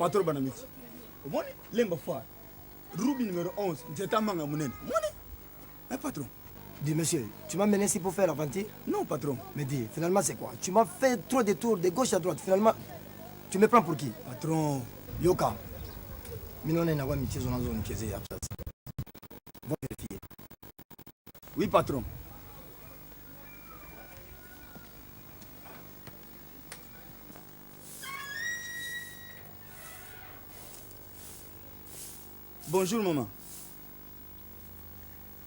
Patron Banamiti. Omoni Lemba Foire. Ruby numéro 11, nzeta manga munene. Omoni? Hein, patron? Dis monsieur, tu m'as mené ici pour faire l'aventure? Non, patron. Mais dis, finalement c'est quoi? Tu m'as fait trop de tours de gauche à droite. Finalement, tu me prends pour qui? Patron. Yoka. Minone na kwa michezo nazo nichezea hapa sasa. Va vérifier. Oui, patron. Bonjour maman.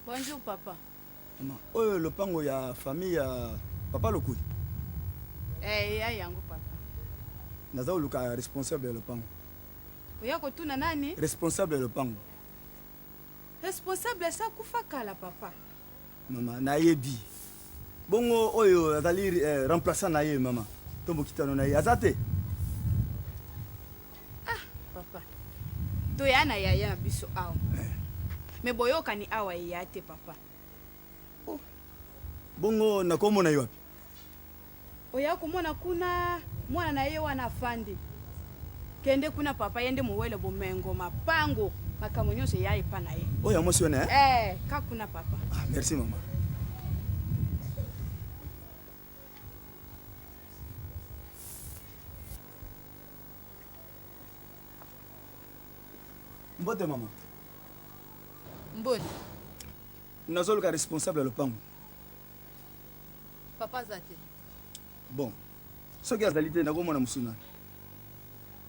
Bonjour papa. Maman, oyo lopango ya famille ya papa Lokuli. Eh, ya yango papa. Naza koluka responsable ya lopango. Oya kotuna nani? Responsable ya lopango. Responsable asa kufa kala papa. Mama, nayebi. Bongo oyo azali eh, remplaçant na ye mama. To mokitano na ye aza te. Ah, papa. Toya na yaya na biso awa. Eh. Me boyokani awa eya te papa. Oh. Bongo nakomona ye wapi? Oya komona kuna mwana na ye wana afandi. Kende kuna papa ye nde mowele bomengo mapango makambo nyonso eya epa na ye. Oyo ya mwasi wana eh? Eh, ka kuna papa. Ah, merci mama. Mbote mama. Mbote. Nazoluka responsable ya lopango. Papa aza te. Bon, soki azali te nakomona mosusu nani?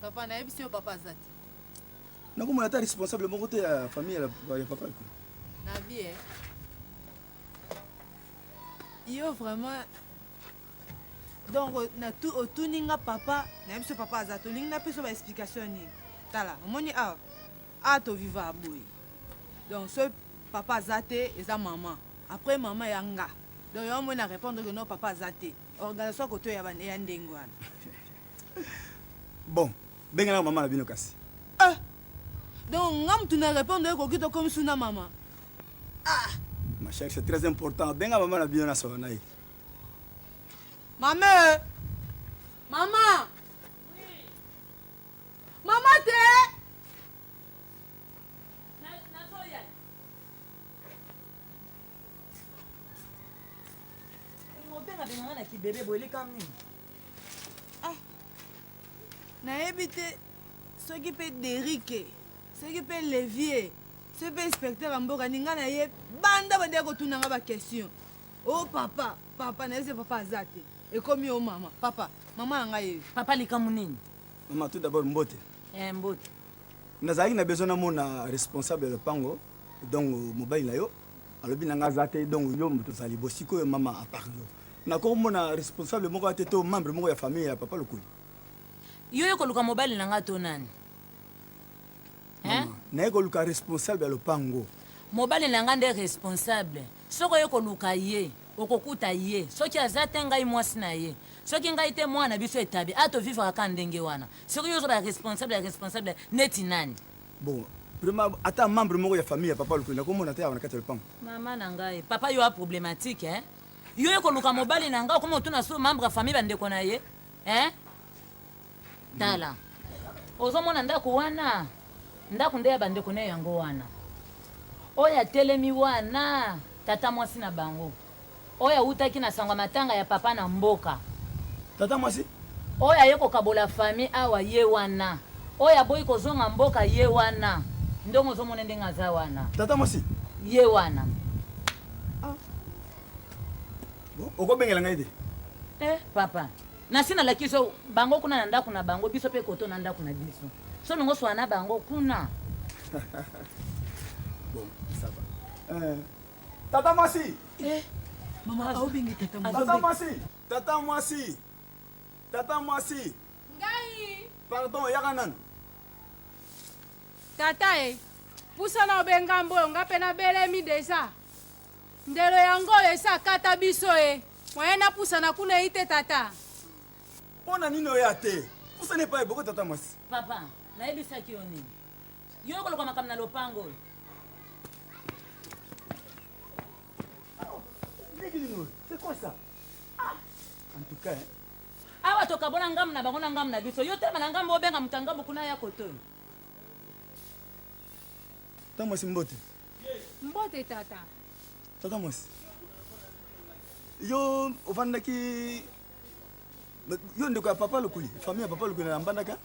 Papa nayebisi yo papa aza te. Nakomona ata responsable moko te ya famille ya papa ko. Nabi eh. Yo vraiment donc na tu otuni nga papa nayebisi yo papa aza te olingi napesa yo ba explication nini? Tala omoni awa awa toviva boye donc soki papa aza te eza maman Après maman ya nga. Donc yo omoni na répondre que non papa aza te. Organisation koto ya bana ya ndenge wana. Bon, bengana maman na bino kasi. Eh! Donc nga mutu na répondre ekoki to comme suna maman. Ah! Ma chère, c'est très important. Benga maman na bino na solo na ye. Maman! Maman! Oui. Maman te! Obenga benga nga na kibebe boye eleka nini? Ah, nayebi te soki mpe derike soki mpe levier soki mpe inspecteur ya mboka ni ngai na ye banda bandeki kotuna nga baquestion o oh, papa papa nayebi se papa aza te ekomi o mama papa mama na ngai ye papa likambo nini mama tout d'abord mbote eh, mbote nazalaki na besoin namona responsable ya lopango Donc mobali na yo alobi na nga aza te donc yo moto ozali bo sikoyo mama à part yo nakomona responsable moko te to membre moko ya famille ya papa Lokuli. Yo ye koluka mobali na nga to nani? Hein? Naye koluka responsable ya lopango. Mobali na nga nde responsable. Soki oye koluka ye, okokuta ye. Soki aza te ngai mwasi na ye. Soki ngai te mwana na biso etabi. Ah to vivre kaka ndenge wana. Soki yo ozoba responsable ya responsable neti nani? Bon, vraiment ata membre moko ya famille ya papa Lokoli nakomona te awa na kati ya lopango. Mama na ngai, papa yo a problématique hein? Yo ye koluka mobali na ngai okoma otuna so membre ya famille bandeko na ye hein? Tala. Ozomona ndako wana? Ndako nde ya bandeko na yango wana. Oyo atelemi wana tata mwasi na bango. Oyo awutaki na sango ya matanga ya papa na mboka. Tata mwasi. Oyo aye kokabola famille awa ye wana. Oyo aboyi kozonga mboka ye wana. Ndongo ozomona ndenge aza wana. Tata mwasi. Ye wana. Ah. Bon, okobengela ngai te. Eh papa. Nasi nalakisi yo bango kuna na ndako na bango biso pe koto na ndako na biso. So nongo swana bango kuna. Bon, ça va. Euh, Tata mwasi. Eh, mama aobenga tata mwasi. Tata mwasi. Tata mwasi. Tata mwasi. Ngai. Pardon, yaka nanu. Tata e, pusana obenga mboyo nga pe nabelemi deja. Ndelo yango oyo esi akata biso e, moyen napusana kuna eyi te tata. Pona nini oya te? Pusana epai boko tata mwasi. Papa, nayebisaki yo nini? Yo okoluka makambo na lopango oyo. C'est quoi ça? Ah! En tout cas, hein. Awa tokabola ngambo na bango na ngambo na biso. Yo telema na ngambo obenga moto ya ngambo kuna aya kote oyo. Tata mwasi mbote. Mbote tata. Tata mwasi. Yo ofandaki yo ndeko ya papa Lokuli, famille ya papa Lokuli na Mbandaka?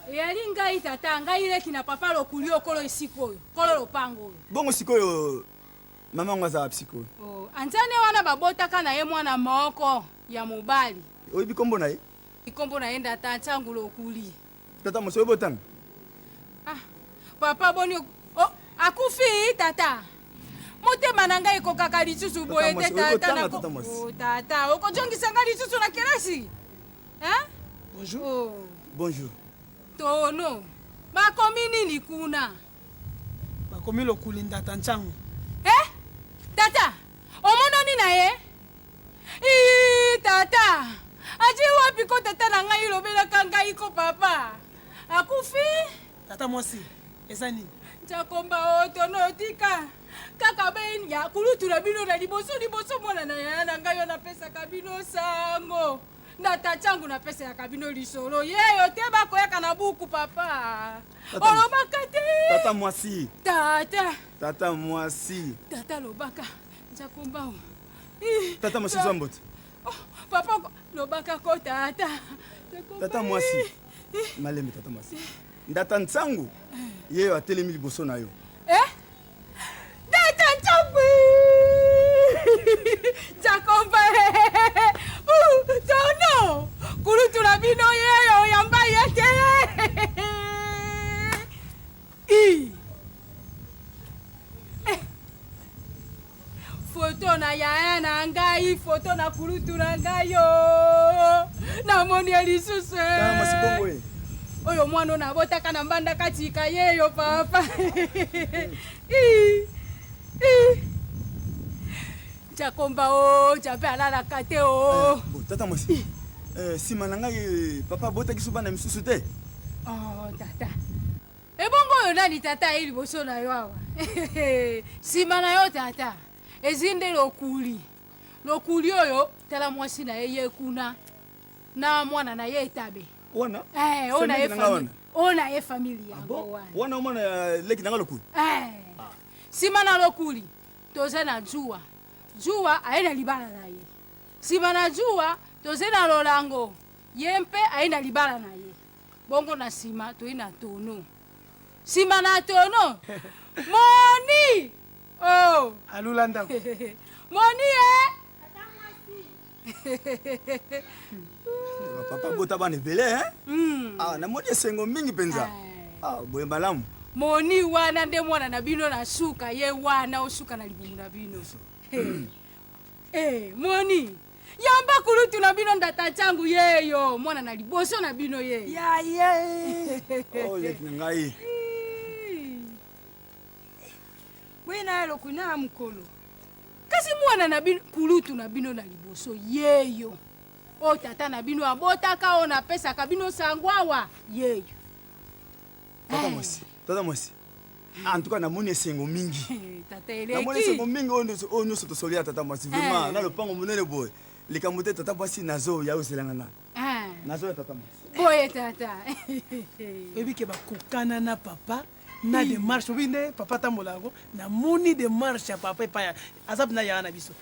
Eyali ngai tata, ngai leki na papa Lokuli oyo kolo esika oyo, kolo lopango oyo. Bongo sikoyo mama yango aza wapi sikoyo? Oh, anzane wana babotaka na ye mwana moko ya mobali. Oyebi kombo na ye? Kombo na ye Ndata Ntangu Lokuli. Tata mwasi oyebi otanga? Ah, papa boni oh, akufi tata. Motema na ngai ekokaka lisusu boye te tata. Na oh, tata okozongisa ngai lisusu na kelasi? Hein? Bonjour. Oh. Bonjour. Tono. Bakomi nini kuna? Bakomi Lokuli Ndata Ntangu. Eh? Tata, omononi na ye? Ii, tata. Aje wapi ko tata na ngai lobelaka ngai ko papa. Akufi? Tata mwasi, eza nini? Nzakomba otono tika. Kaka ben ya kulutu na bino na liboso liboso mwana na yaya na ngai yo napesaka bino sango. Na tachangu napesaka bino lisolo. Yeyo te bakoyaka na buku papa. Olobaka te. Tata mwasi. Tata. Tata mwasi. Tata lobaka. Nzakomba. Tata mwasi zwa mbote. Oh, papa lobaka ko tata. Tata mwasi. Malembe tata mwasi. Ndata Nsangu yeyo atelemi liboso na yo. Eh? Ndata Nsangu. Nzakomba. Tono. Kulutu na bino yeyo yamba yete. I. Foto na yaya na ngai, foto na kulutu na ngai yo. Namoni ye lisusu. Oyo mwana nabotaka na mbanda katika yeyo papa. Nzakomba o, Nzambe alalaka te o. Bon, tata mwasi. Sima na ngai papa abotaki so bana misusu te. Oh, tata. Ebongo oyo nani tata aye liboso na yo awa? Sima na yo tata. Ezi nde Lokuli. Lokuli oyo tala mwasi na ye ye kuna na mwana na ye etabe. Wana? Eh, ona ye famille. Ona ye famille yango wana. Wana mwana ya leki na nga Lokuli. Eh. Sima na Lokuli toza na Jua. Jua aye na libala na ye. Sima na Jua toza na Lolango. Ye mpe aye na libala na ye. Bongo na sima toyi na Tono. Sima na Tono. Moni! Oh! Alula ndako. Moni eh! Papa bota bana ebele hein? Ah, namoni esengo mingi mpenza. Ah, boye malamu. Moni wana nde mwana na bino na suka ye wana osuka na libumu na bino. Eh, Moni. Yamba kulutu na bino ndata changu yeyo mwana na liboso na bino ye. Ya ye. Oh, leki na ngai. Boye na Lokuli na mukolo. Kasi mwana na bino kulutu na bino na liboso yeyo. O tata na bino abotaka o napesaka bino sango awa yeyo. Tata mwasi, tata mwasi. En tout cas namoni esengo mingi. Tata Namoni eleki. esengo mingi oyo nyonso tosolia tata mwasi vraiment na lopango monene boye. Likambo te tata mwasi nazo ya ozelanga na. Nazo ya tata mwasi. Boye tata. Oyebi ke bakokana na papa na démarche obi nde papa tambola yango namoni démarche ya papa epai aza mpena yaka na biso.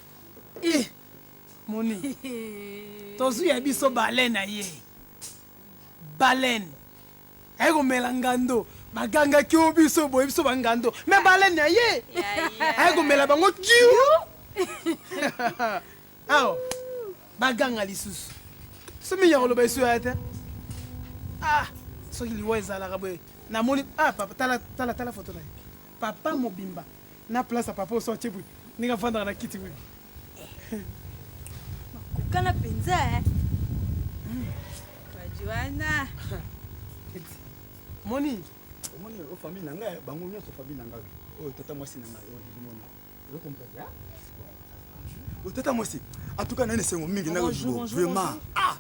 Eh, moni tozwi ya biso baleine na ye. Baleine aye komela ngando bagangaki o biso boye biso bangando me baleine na ye aye komela bango kiu. Awa baganga lisusu so mingi ya koloba esu ya te. Ah, soki liwa ezalaka boye namoni ah papa tala tala tala photo na ye papa mobimba na place ya papa oso atie boye ndenge afandaka na kiti boye. Bakokana mpenza eh. Bajoana. Moni. Omoni o famille na ngai bango nyonso famille na ngai oyo tata mwasi na ngai oyo ozomona. Ozo comprendre hein? O tata mwasi en tout cas nani esengo mingi na vraiment. Ah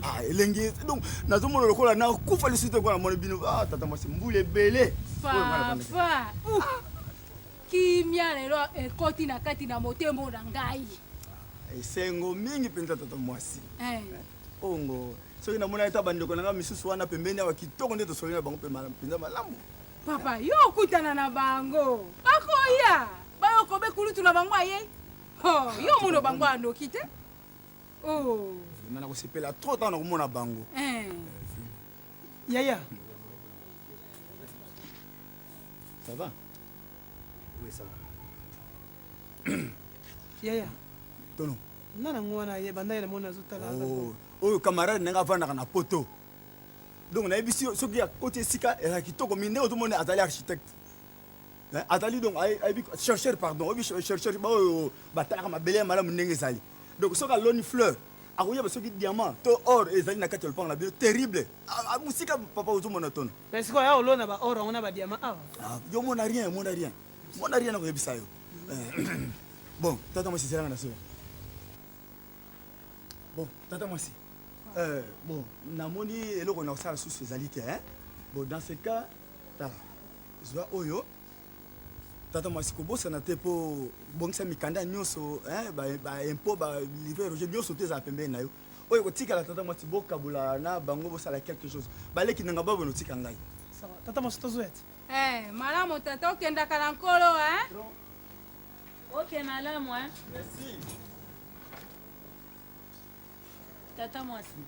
ah elengi donc nazomona lokola na kufa lisusu te lokola namoni bino. Ah tata mwasi mbula ebele. Papa. Kimia lelo ekoti na kati na motema na ngai. Esengo mingi mpenza tata mwasi. Ongo soki namonaki ata bandeko na ngai misusu wana pembeni awa kitoko nde tosoli na bango mpe mpenza malamu. Papa, yo okutana na bango bakoya bayokobe kulutu na bango aye. Oh, yo omona bango anoki te. Oh. Vraiment nakosepela trop ntango nakomona bango. Eh. Yaya. Ça va? Oui, ça va. Yaya. Tono. Nana ngo wana ye banda ye namoni azotala. Oh, oyo camarade na nga avandaka na poto. Donc nayebisi yo soki akoti esika ezala kitoko mingi ndenge ozomona azali architecte. Hein, azali donc ayebi chercheur pardon, oyebi chercheur ba oyo batalaka mabele ya malamu ndenge ezali. Donc soki aloni fleur akoyeba soki diamant to or ezali na kati ya lopango na bino terrible. Mosika papa ozomona tono. Mais sikoyo aya olona ba or yango na ba diamant awa. Ah, yo mona rien, mona rien. Mona rien nakoyebisa yo. Bon, tata mwasi zelanga na soya. Bon, tata mwasi. Euh, bon, namoni eloko na kosala susu ezali te, hein? Bon, dans ce cas, tala. Zwa oyo. Tata mwasi kobosana te po bongisa mikanda nyonso, hein, ba, ba impôt, ba livret rouge nyonso te ezala pembeni na yo. Oyo kotikala tata mwasi bokabola na bango bosala quelque chose. Baleki nanga babo notika ngai. Sawa, tata mwasi tozoya te. Eh, malamu tata okendaka na nkolo, hein? Ok, malamu, hein? Merci. Tata mwasi.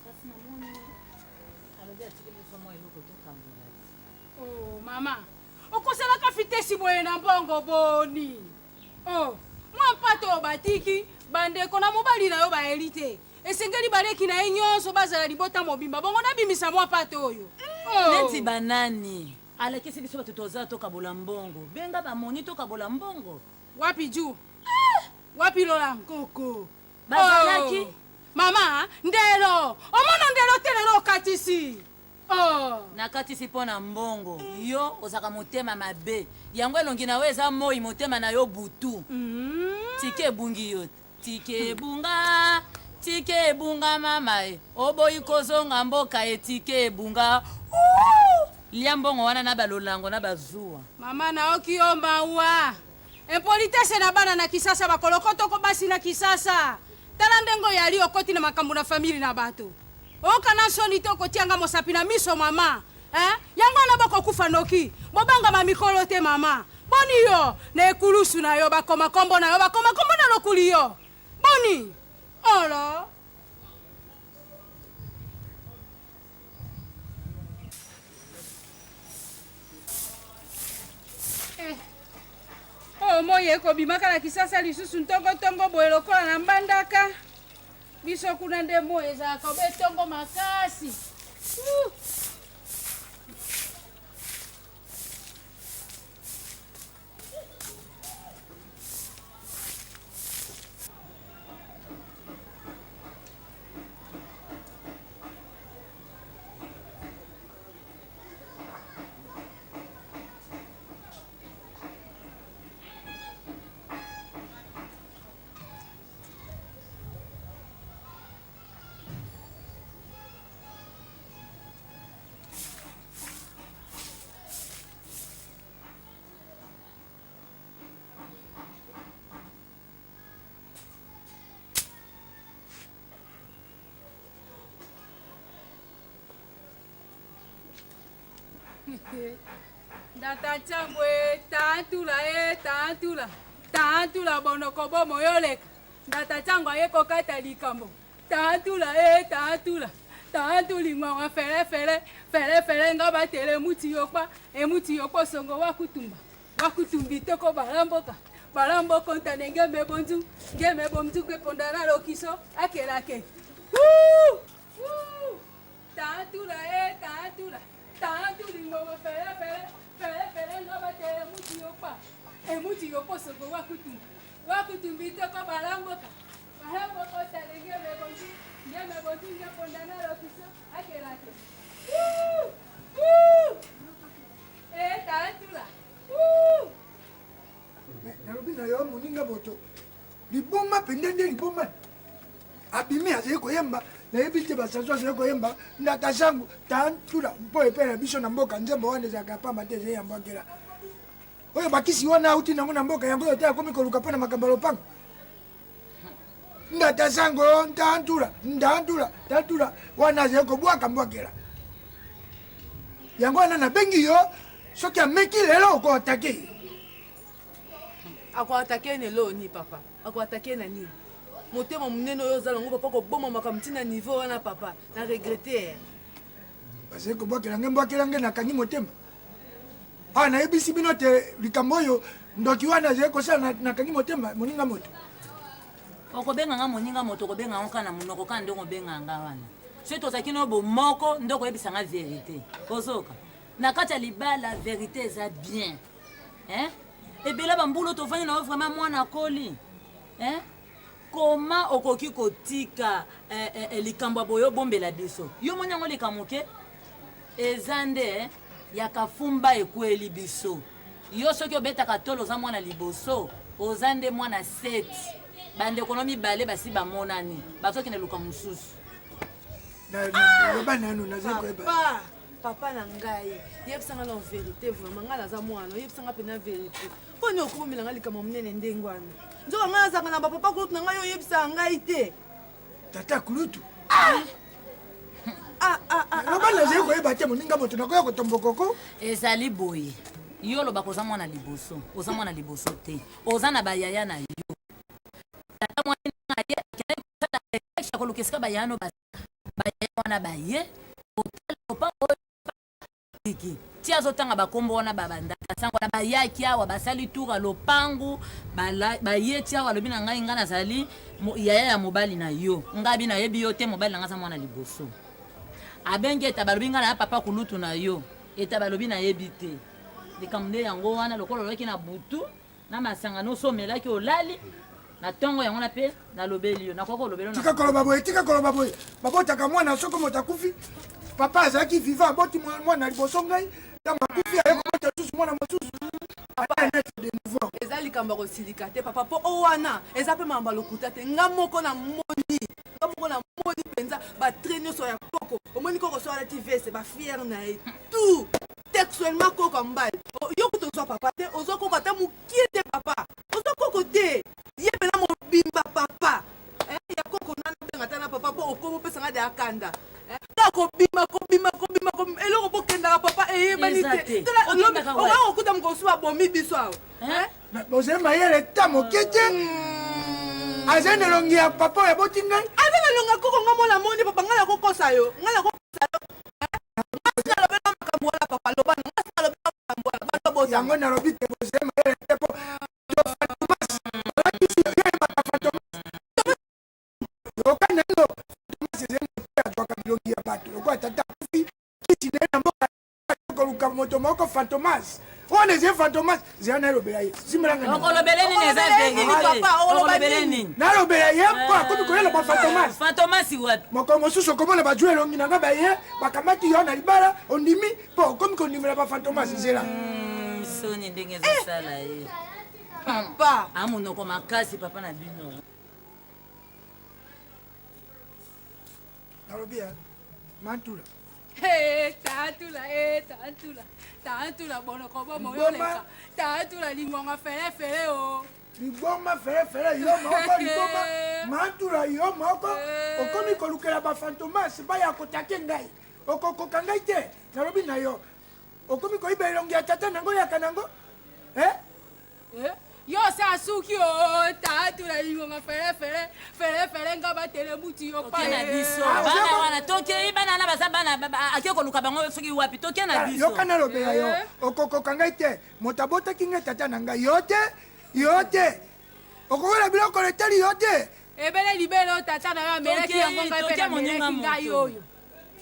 Kasi namoni alobi atikeli biso mwa eloko tokambola te. Oh, mama, okosalaka fitesi boye na mbongo boni? Oh, mwa mpato oyo batiki bandeko na mobali na yo bayeli te. Esengeli baleki na ye nyonso bazala libota mobimba bongo nabimisa mwa mpato oyo. Oh. Neti banani alakisi biso bato toza tokabola mbongo. Benga bamoni tokabola mbongo. Wapi ju? Wapi lola? Koko. Bazalaki? Oh. Mama, ndelo. Omona ndelo te lelo okatisi. Oh. Nakatisi mpo na mbongo. Yo ozaka motema mabe. Yango elongi na yo eza moi, motema na yo butu. Tike ebungi yo. Tike ebunga, tike ebunga mama e. Oboyi kozonga mboka e, tike ebunga. Ouh! Lia mbongo wana na balolango na bazuwa. Mama naoki yo mawa. Impolitesse na bana na Kisasa bakolokoto ko basi na Kisasa. Tala ndenge oyali okoti na makambo na famille na bato. Oyoka na nsoni te okotia nga mosapi na miso mama. Hein? Yango wana bokokufa noki. Bobangama mikolo te mama. Boni yo na ekulusu na yo bakoma kombo na yo bakoma kombo na lokuli yo. Boni? Olo. Eh. Oyo moi ekobimaka na Kisasa lisusu ntongo-ntongo boye lokola na Mbandaka. Biso kuna nde moi ezalaka obe ntongo makasi. Uh. Ndata Ntsangwe, tantula e tantula, tantula bonoko bomo yoleka. Ndata Ntsangwe aye kokata likambo, tantula e tantula, tantuli ngwangwa fele fele, fele fele nga batele muti yokpa, e muti yokpo songo wakutumba, wakutumbi toko balamboka, balamboko ntane ngembe bonzu, ngembe bonzu ke ponda na lokiso, akelake. Woo! Woo! Tantula e tantula, tantuli ngwangwa fele fele, fele fele nga batele muti yokpa, e muti yokpo songo wakutumba, wakutumbi toko balamboka, balamboko ntane ngembe bonzu, ngembe bonzu nge ponda na lokiso, akelake. Woo! Woo! E tantula. Woo! Mais nalobi na yo moninga moto liboma mpenza nde liboma abimi azali koyemba nayebi te basanso azali koyemba ndata sangu tantula mpo epai na biso na mboka nzembo wana ezalaka pamba te ezali ya mbwakela oyo bakisi wana auti nango na mboka yango oyo te akomi koluka mpo na makambo ya lopango. Ndata sango ntantula ntantula ntantula wana azali kobwaka mbwakela. Yango wana nabengi yo soki ameki lelo okoatake ye. Akoatake na eloo nini papa? Akoatake na nini? Motema monene oyo oza nango papa koboma makambo ntina niveau wana papa na regrete. Bazali kobwakela nge mbwakela nge nakangi motema. Awa nayebisi bino te likambo oyo ndoki wana azali kosala nakangi motema moninga moto. Okobenga nga moninga moto okobenga ngo kaka na monoko kaka ndenge obenga nga wana. Soki tozalaki no bomoko nde okoyebisa nga verite. Ozoka na kati ya libala verite eza bien. Hein? Ebele ba mbula tovandi na yo vraiment mwana akoli. Hein? Comment okoki kotika eh, eh, eh, likambo ya boye obombela biso? Yo moni yango likambo moke? Eza nde eh, ya kafumba ekweli biso. Yo soki obetaka tolo oza mwana liboso, oza nde mwana seti. Bandeko no mibale basi bamonani, bazokende luka mosusu. Loba nanu nazali koyeba. Papa, papa na ngai, yebisa ngai na verite vraiment, ngai naza mwana, yebisa ngai pena verite. Mpo nini okomela ngai likambo monene ndenge wana? Nzoka ngai nazalaka na bapapa kulutu na ngai, oyo oyebisaka ngai te. Tata kulutu. Ah! Ah, ah, ah, Loba nazali koyeba te moninga moto nakoya kotombokoko. Ezali boye. Yo olobaka oza mwana liboso, oza mwana liboso te. Oza na bayaya na yo. Tata mwana na ye akendaki kosala recherche ya koluka esika bayaya no bazalaka. Bayaya wana baye kotala lopango oyo Kiki. Ti azotanga bakombo wana ba bandaka sango wana bayaki awa basali tour ya lopangu baye ti awa alobi na ngai ngai nazali yaya ya mobali na yo ngai bi nayebi yo te mobali na ngai aza mwana liboso abengi eta balobi ngai na papa kulutu na yo eta balobi nayebi te likambo nde yango wana lokola olobaki na butu na masanga noso omelaki olali na ntongo yango na mpe nalobeli yo nakoki kolobela tika koloba boye tika koloba boye babotaka mwana soko moto akufi papa azalaki vivant aboti mwana liboso ngai ntango akufi aye kobota lisusu mwana mosusu eza likambo ya kosilika te papa mpo o wana eza mpe makambo ya lokuta te nga moko na moni nga moko na moni mpenza batre nyonso ya koko omoni koko so alati veste bafiere na ye tout textuellement koko ya mobali yo kutu ozwa papa te ozwa koko ata mokie te papa ozwa koko te ye mpena mobimba papa eh, ya koko nana benga ata na papa mpo okomi opesa nga deya kanda eh, kaka kobima kobima kobima kobima eloko bokendaka papa eyebani te okoka kokuta mokolo mosusu babomi biso awa eh? Bozali mayele ta moke te. Azali na elongi ya papa oyo aboti ngai. Aza na elongi ya koko nga mona moni papa ngai nakokosa yo ngai nakokosa yo ngai nalobela makambo wana papa loba na ngai nalobela makambo wana bato bota yango nalobi te bozali mayele te po to Fantomas balakisi yo oyebaka Fantomas yoka nano Fantomas ezali moto azwaka bilongi ya bato lokola tata akufi kisi na ye na mboka koluka moto moko fantomas wana ezali fantomas zela nalobela ye simbelangaokolobele nini eza veriteokolobele nini nalobela ye mpo akomi koyela bafantomas fantomas wapi mokolo mosusu okomona bazwi elongi na nga baye bakamati yo na libala ondimi mpo okomi kondimela bafantomas zela hmm, soni ndenge ezosala ye papa amonoko makasi papa na bino nalobi ya mantula Hey, tantula hey, tantula tantula boloko bomo yoleka tantula lingwanga fele fele o oh. liboma fele fele yo moko liboma mantula yo moko okomi kolukela bafantomas baya kotake ngai okokoka ngai te nalobi na yo okomi koyiba elongi ya tata nango yaka nango eh? Eh? Yo se asuki o tatu na lingonga fele fele fele fele nga batele mutu yo pa na biso ah, bana wana tokei bana wana baza bana ake koluka bango soki wapi toke na ah, biso yoka nalobela yo eh? okokoka ngai te moto abotaki ngai tata na ngai yo te yo te okokola biloko etali yo te ebele libele oyo tata na yo amelaki yango ngai mpe namelaki ngai oyo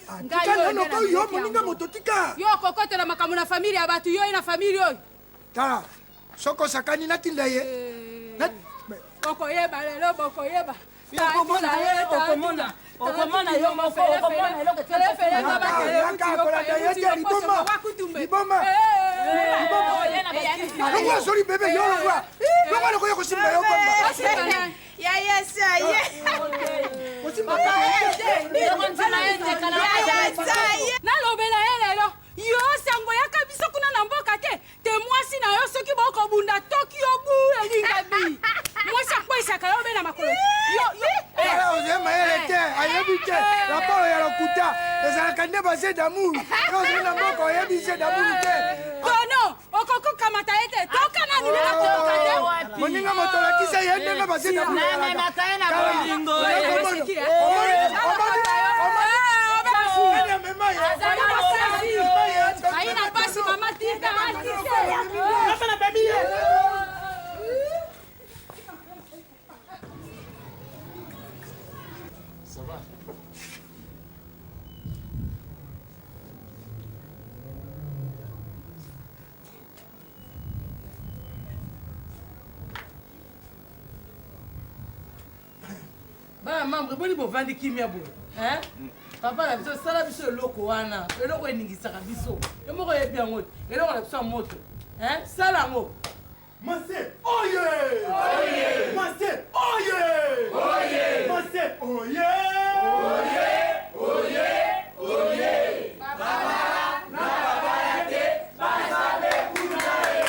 ah, tika nano ko yo moninga moto tika yo okokotela makambo na familia ya bato yo ye na familia oyo tala soki osakani natinda ye eh. bokoyeba lelo bokoyeba okomona okomona yo moko okomona eloko kolanda ye te liboma liboma longo azoli bebe yo longwa longo lokoya kosimba yo pamba yaya saye nalobela ye lelo yo sango yaka biso kuna na mboka te te mwasi na yo soki bokobunda toki yo bu elinga bi mwasi akweisaka yo be na makolo yo, yo. base d'amour. Yo ozali na mboka oyebi se d'amour te. Tono, okoki kokamata ye te. Toka nanu nde nakoyoka te. Moninga moto olakisa ye ndenge base d'amour. Namemaka ye na bolingo. Ayi na pasi mama tika atika. Ça va? Bana membre boni bovandi kimia boye hein? Papa na biso sala biso eloko wana, eloko eningisaka biso yo moko oyebi yango te, eloko na biso ya moto hein? Sala yango. Mase oye! Oye! Mase oye! Oye! Mase oye! Oye! Oye! Oye! Babala na babala te, bazabe kuna ye.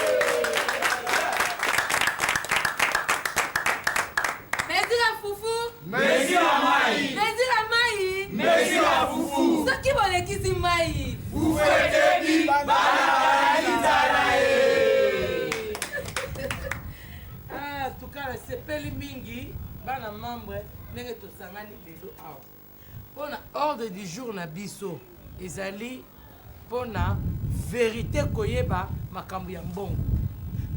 Merci la fufu. Merci la mai. Merci la mai. Merci la fufu. Soki bolekisi mai. Fufu etebi bana balali nzala ye. Ah, en tout cas nasepeli mingi bana membre ndenge tosangani lelo awa mpo na ordre du jour na biso ezali mpo na verite koyeba makambo ya mbongo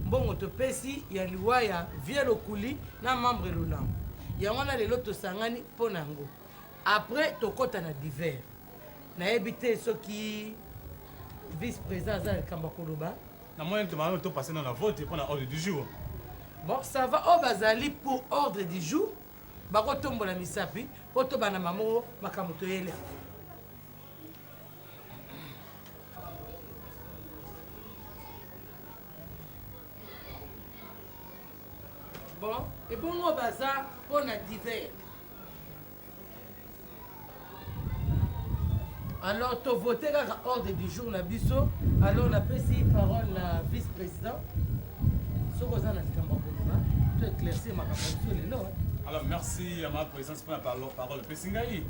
mbongo topesi ya liwa ya vie lokuli na membre lolango yango wana lelo tosangani mpo na yango après tokɔta na divers nayebi te soki vice président aza na likambo ya koloba. Namoni tomaka topase na vote mpo na ordre du jour. Bon, ça va. Oyo bazali pour ordre du jour bakotombola misapi mpo tobanda mamoko makambo toyeli yango. Bon, ebongo baza mpo na divers. Alors tovote kaka ordre du jour na biso. Alors napesi parole na vice président, soki oza na likambo ya koloba to éclaircir makambo ya biso lelo. Alors merci ya ma présidence mpona parole epesi ngai.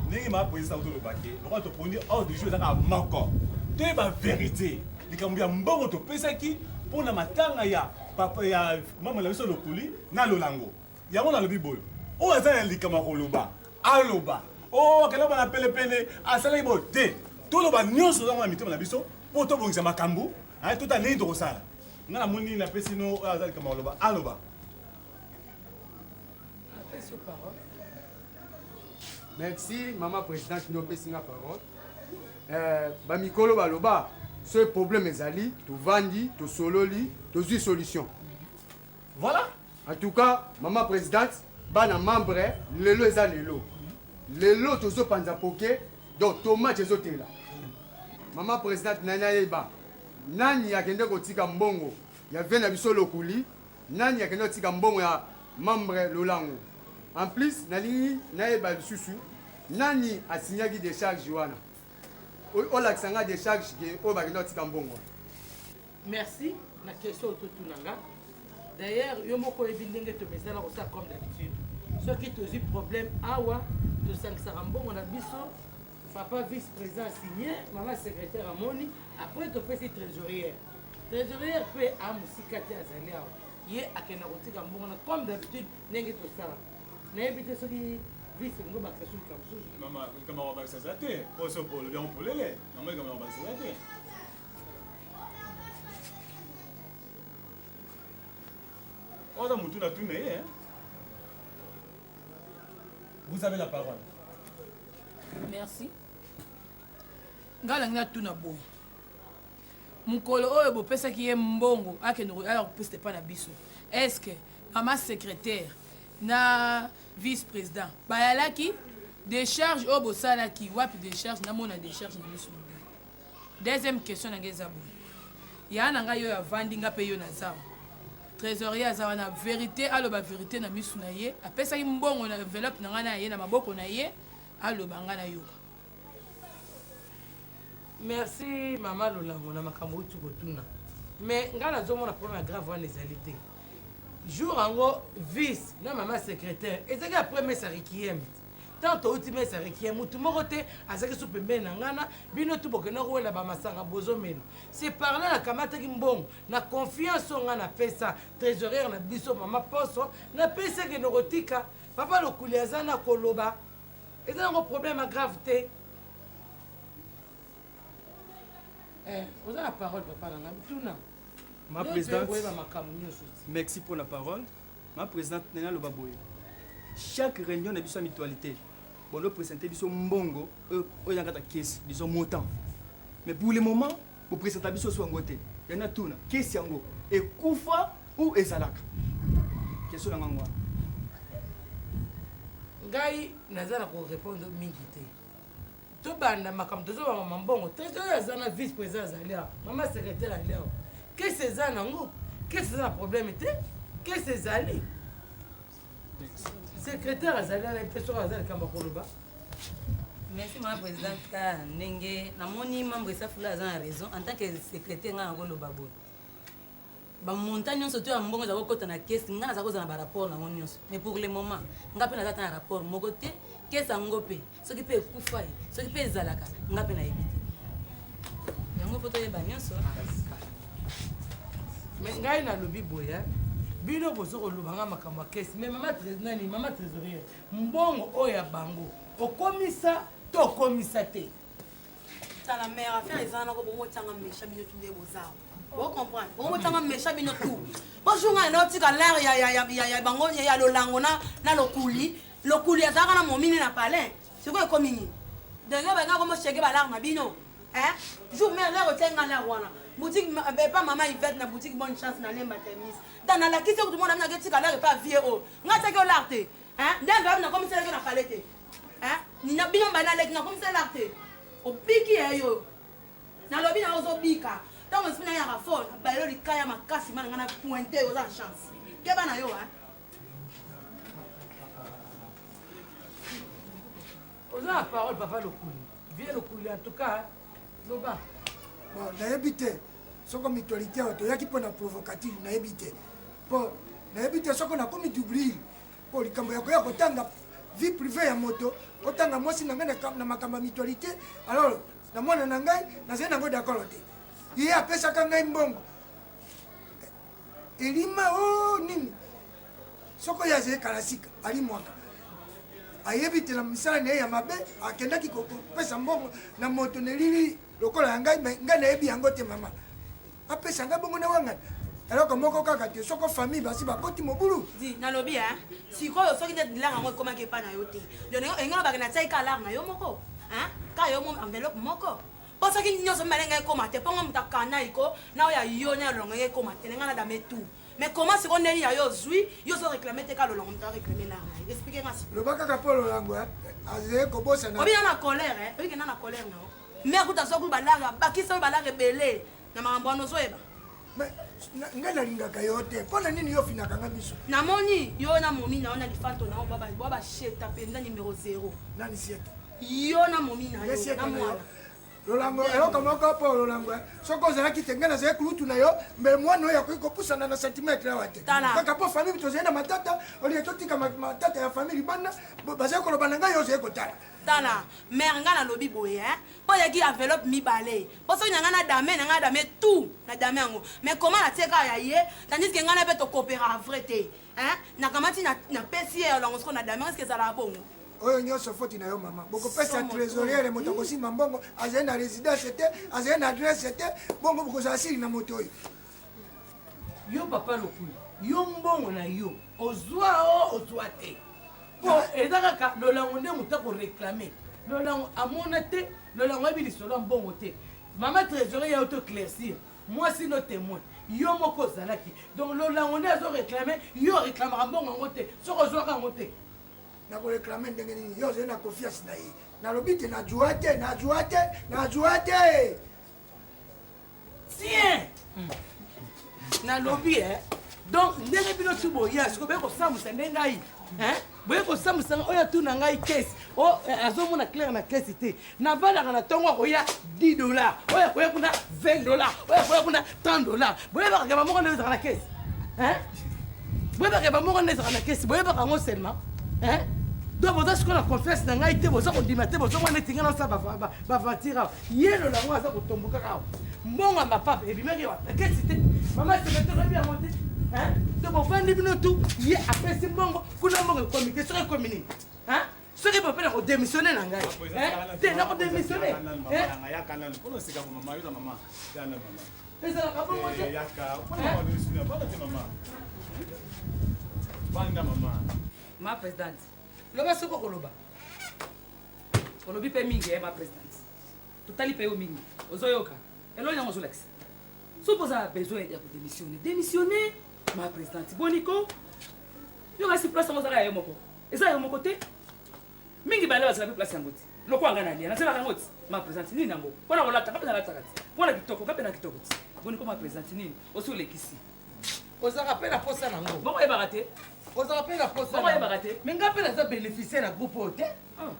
Ndenge ma présidence autolobake, lokola toponi ordre du jour ezaka moko, toyeba vérité likambo ya mbongo topesaki mpona matanga ya papa ya mama na biso Lokuli na Lolango. Yango nalobi boyo, oyo aza na likambo ya koloba aloba, oyo akenda bana pelepele asalaki boyo te, toloba nyonso ozango na mitema na biso mpo tobongisa makambo, tota ndenge tokosala. Nga namoni napesi no oyo aza likambo ya koloba aloba. Napesi yo parole. Merci mama présidente nde opesi nga parole. Bamikolo baloba soki problème ezali tovandi tosololi tozwi solution. Voilà. En tout cas mama présidente, bana membre lelo eza lelo lelo tozopanza poke, donc tomate ezotela. Mama présidente, nani ayeba nani akende kotika mbongo ya vie na biso Lokuli, nani akende kotika mbongo ya membre Lolango? En plus nalingi nayeba lisusu nani asignaki décharge wana, olakisa nga décharge ke oyo bakende kotika mbongo wana. Merci na question oyo totuna nga. D'ailleurs yo moko oyebi ndenge tomesana kosala comme d'habitude, soki tozwi problème awa tosangisaka mbongo na biso, papa vice président asigne, mama secrétaire amoni, après topesi trésorière. Trésorière mpe amosika te, azali awa, ye akenda kotika mbongo na comme d'habitude ndenge tosala. Nayebi te soki vice ngo bakisa soki likambo mosusu. Mama, likambo ya kobakisa eza te, mpo so olobi yango polele, namoni likambo ya kobakisa eza te. Oza mutu na tuna ye. Vous avez la parole. Merci. Ngai nalingi natuna boye, mokolo oyo bopesaki ye mbongo akende aya kopesa epai na biso, est ce que mama secrétaire na vice président bayalaki? Décharge oyo bosalaki wapi? Décharge, namona décharge na miso na ngai. Deuxième question na ngai eza boye, ya na ngai oyo avandi nga mpe yo naza trésorier aza wana, vérité aloba vérité na misu na ye, apesaki mbongo na enveloppe na ngai na ye na maboko na ye, aloba ngai nayoka. Merci mama Lolango na makambo outi kotuna, mais ngai nazomona problème ya grave wana ezali te. Jour yango vice na mama secrétaire ezalaki après mesa requiem. Ntango touti mesa requiem, motu moko te azalaki su pembeni na ngai na bino tu bokenda kowela bamasanga bozomela. C'est par là nakamataki mbongo na confiance oyo ngai napesa trésorière na biso mama Poso, napesi akende kotika papa Lokuli aza na koloba. Eza nango problème ya grave te. Eh, oza na parole papa na ngai, tuna. Ma présidente, koyeba makambo nyonso. Merci pour la parole. Ma présidente, nena loba boye. Chaque réunion na biso ya mutualité, bondo présenter biso mbongo oyo oyo kata caisse, disons montant. Mais pour le moment, vous présentez biso so yango te. Yana tuna, caisse yango ekufa ou ezalaka. Question na ngango. Ngai naza na ko répondre mingi te. Tobanda makambo tozobanga mambongo. Trésorier aza na vice président azali awa, mama secrétaire ali awa. Kese eza nango, kese eza na problème te, kese ezali. Secrétaire azali wana te soki aza likambo ya koloba. Merci ma présidente ka ndenge namoni membre Esafula aza na raison en tant que secrétaire nga nakoloba boye. Ba montant nyonso to ya mbongo eza kokota na caisse nga naza kozala na ba rapport nango nyonso mais pour le moment nga mpe naza ata na rapport moko te caisse yango mpe soki mpe ekufa ye soki mpe ezalaka nga mpe nayebi te yango mpo toyeba nyonso. Mais ngai nalobi boye, bino bozo koloba nga makambo ya caisse mais mama nani mama trésorière mbongo oyo ya bango okomisa to okomisa te. Tala mère affaire eza wana ko bongo tianga méchant bino tout nde boza. Bo comprendre. Bongo tianga méchant bino tout. Bonjour nga na tika l'air ya ya ya ya ya bango ya lolango na na lokuli. Lokuli azaka na momine na palais. Siko ekomi nini? Donc ba nga komo cheke ba l'air na bino. Hein? Jour mère l'air otenga l'air wana. Boutique pas maman Yvette na boutique bonne chance na lemba temis. Dans la kisi tout le monde na tika l'air pas vieux oh. Nga tiaka l'air te. Hein? Ndenge na komisa na palais te. Hein? Nina bino bana leki na komisa l'air te. Obiki ya yo. Nalobi na ozobika. Tango esprit na ya fort, bayelo likaya makasi mana ngana pointer oza chance. Keba na yo hein. Oza na parole papa Lokuli. Vieux Lokuli en tout cas loba. Bon, nayebi te soko mutualité oyo toyaki mpo na provocative nayebi te. Po nayebi te soko nakomi doublir po likambo ya koya kotanga vie privée ya moto otanga mwasi na ngai na makambo ya mutualité alors na mwana na ngai nazali nango d'accord te. Ye apesaka ngai mbongo elima o nini soko ye azali kalasika alimwaka ayebi te na misala na ye ya mabe akendaki kopesa mbongo na moto na elili lokola ya ngai mais ngai nayebi yango te mama apesa ngai bongo na wangana eloko moko kaka te soko famille basi bakoti mobulu. Di nalobi hein sikoyo soki nde lar yango ekomaki epai na yo te donc enga bake na tiaki ka lar na yo moko hein ka yo mo enveloppe moko po soki nyonso mibale ngai ekoma te mpo nga moto akana iko na oyo ya yo na ya lolongo ngai ekoma te na ngai na dame tout mais comment sikoyo ndeni ya yo ozwi yo ozo réclamer te ka lolongo moto aréclamer lar na ye explique nga sikoyo. Loba kaka mpo lolango azali kobosana. Obi na colère hein obi na colère na yo mais akuta soki balar abakisa oyo balar ebele na makambo wana ozoyeba. Mais ngai nalingaka yo te mpo na nini yo ofinaka nga miso? Namoni yo na momi na yo na lifanto na yo bwa basheta mpenza numero 0. Nani sieta? Yo na momi na yo na mwana. Lolango eloko moko mpo lolango soki ozalaki te ngai nazali kulutu na yo mbe mwana oyo akoki kopusana na centimetre awa te kaka mpo famille tozali na matata olie totika matata ya famille libanda bazali koloba na ngai yo ozali kotala. Tala mère ngai nalobi boye hein mpo ezalaki enveloppe mibale mpo soki na ngai na dame na ngai na dame tout na dame yango mais comment natie kaka ya ye tandis que ngai na mpe tokopera vrai te hein nakamati napesi ye ya lolango sikoyo na dame est-ce que ezalaka bongo? Oyo nyonso foti na yo mama bokopesa trésorière moto akosimba mbongo azali na résidence te azali na adresse te bongo bokozala sili na moto oyo. Yo papa Lokuli yo mbongo na yo ozwa o ozwa te po eza kaka lolango nde moto akoréclame lolango amona te lolango ayebi lisolo ya mbongo te mama trésorier ya auto éclaircir mwasi no témoin yo moko ozalaki donc lolango nde azo réclame yo réclamaka mbongo yango te soki ozwaka yango te. Nakoréclame ndenge nini yo ozali na confiance na ye nalobi te najua te najua te najua te. Tiens nalobi eh donc ndenge bino tu boya sikoyo boye kosambwisa nde ngai hein boye kosambwisa ngai oyo atuna ngai kesi o azomona claire na kesi te navandaka na ntongo akoya 10 dollars oyo akoya kuna 20 dollars oyo akoya kuna 30 dollars boyebaka ke bamoko nde ezalaka na kesi hein boyebaka ke bamoko nde ezalaka na kesi boyebaka yango seulement hein. Donc boza sikoyo na confiance na ngai te, boza kondima te, bozomona neti ngai nasala baventure awa. Ye lolango aza kotombokaka awa. Mbongo ya mapapa ebimaki wapi? Akesi te. Mama secrétaire oyebi yango te. Hein? Donc bovandi bino tu, ye apesi mbongo, kuna mbongo ekomi te. Soki ekomi nini? Hein? Soki bope na kodémissionne na ngai. Hein? Te na kodémissionne. Hein? Yaka nanu mpona oseka mama yoza mama ya nanu mama. Ezalaka bongo te. Yaka mpona kodémissionne bana te mama. Banda mama. Ma présidente, loba soki okoloba. Olobi mpe mingi eh, ma présidente. Totali mpe yo mingi. Ozoyoka. Eloko yango ozolakisa. Soki oza na besoin ya kodémissionner, démissionner ma présidente. Boni ko? Yo kasi place yango ozalaka ya yo moko. Eza yo moko te. Mingi bale bazala mpe place yango te. Lokola ngai nalia, nazelaka yango te. Ma présidente, nini yango? Mpo na kolata, ngai mpe nalataka te. Mpo na kitoko, ngai mpe na kitoko te. Boni ko ma présidente, nini? Osi olekisi. Ozalaka mpe na posa nango. Bongo oyebaka te. Ozalaka mpe na posa. Bongo oyebaka te. Mais ngai mpe naza bénéficiaire na groupe oyo te.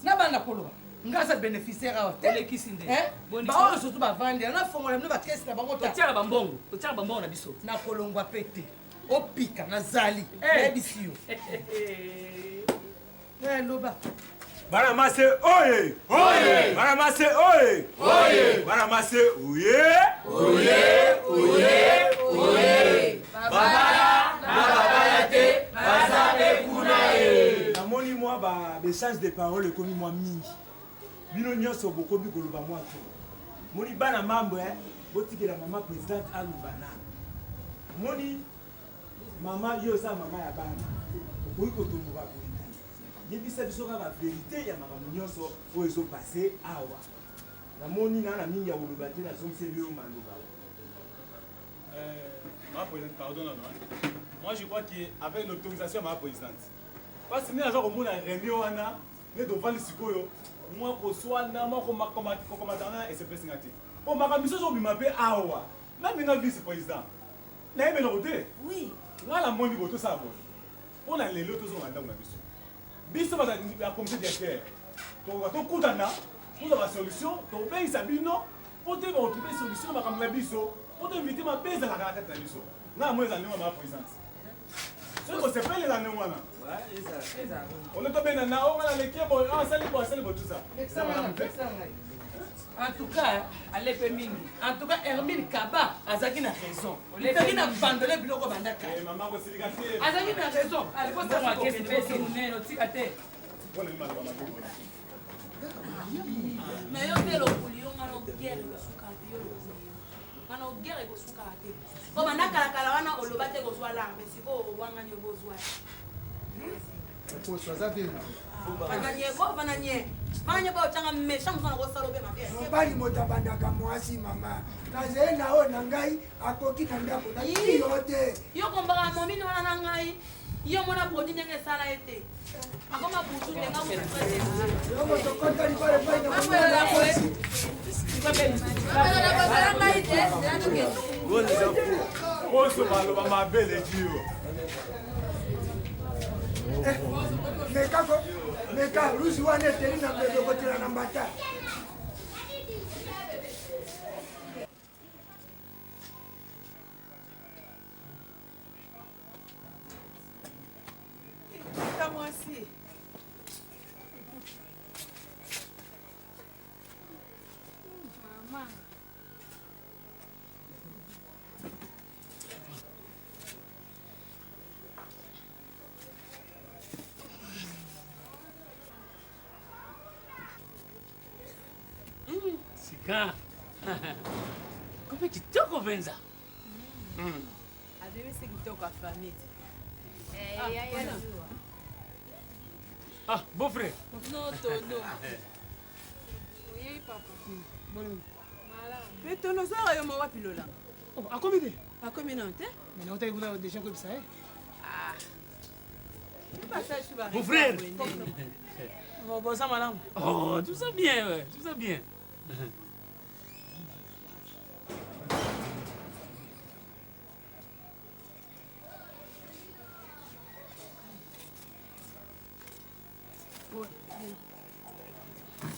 Nabanda koloba. Ngai aza bénéficiaire awa te. Olekisi nde. Baoyo surtout bavandi, nafongola bino bakesi na bango. Totiaka bambongo, totiaka bambongo na biso. Nakolongwa mpe te. Opika nazali. Nayebisi yo. Loba. Bana mase oye! Oye! Bana mase oye! Oye! Bana mase oye! Oye! Oye! Oye! Babala na babala te baza mpe kuna ye. Namoni mwa ba échange de parole ekomi mwa mingi. Bino nyonso bokomi koloba mwa to. Moni bana mambo eh, botikela mama présidente aloba na. Moni mama yo oza mama ya bana. Okoki kotomboka boye te. Yebisa biso kaka verité ya makambo nyonso oyo ezopasse awa. Namoni na na mingi ya koloba te, nazongiseli yo maloba. Ma présidente, pardon, non, non. Moi, je crois qu'avec l'autorisation de ma présidente, parce que nous avons une réunion, nous devons sikoyo, moi, koswana, moi, komatana, et c'est presque ngati. Oh, ma mission, je m'appelle Awa. Même nga vice-président. Na yebe na kote. Oui. Nga la moni boto sa boye. On a lelo tozo na ndako na biso. Biso baza ya comité directeur. Tokoka tokutana, tozwa ba solution, tobengisa bino po te ba retrouver solution makambo na biso, po to inviter mabe ezalaka na kati na biso. Nga na moni eza ndenge wana, ma présidente. Soki kosepeli eza ndenge wana. Ole tobenda na o nga na leki boye, ah, asali boye, asali boye, tout ça. En tout cas, alepe mingi. En tout cas, Hermine Kaba azalaki na raison. Azalaki na bandole biloko banda kala. Azalaki na raison. Allez, bosala kesi mpe esi monene, otika te. Mais yo mpe lokuli yo ngana guerre ekosuka te, yo lokuli yo ngana guerre ekosuka te. Po banda kalakala wana oloba te kozwa larme, sikoyo owangani yo bozwa. Poso aza bien. Vanda nye ko, vanda nye. Vanda nye po otanga méchant moto na kosala obe mabe. Mobali moto abandaka mwasi mama. Nazali na oyo na ngai akoki na ndako na yo te. Yo kombaka momini wana na ngai. Yo mona produit ndenge esala ye te. Akoma butu te nga motu. Yo moto kota libala epai na komona na mwasi. Oso baloba mabe eleki yo. Meka ko meka ruzi wana eteli na mbebe okotela na mbata. Tata mwasi. Mama. Sika. Kope kitoko mpenza. Abimisi kitoko ya famille. Ah, beau frère. Non, tono. Oui, papa. Mais tono ozwaka yo moko wapi lola? Oh, akomi te. Akomi nano te? Mais nautaki kuna déjà koyebisa ye. Ah. Beau frère. Bon, boza malamu. Oh, tout ça bien, ouais, tout ça bien.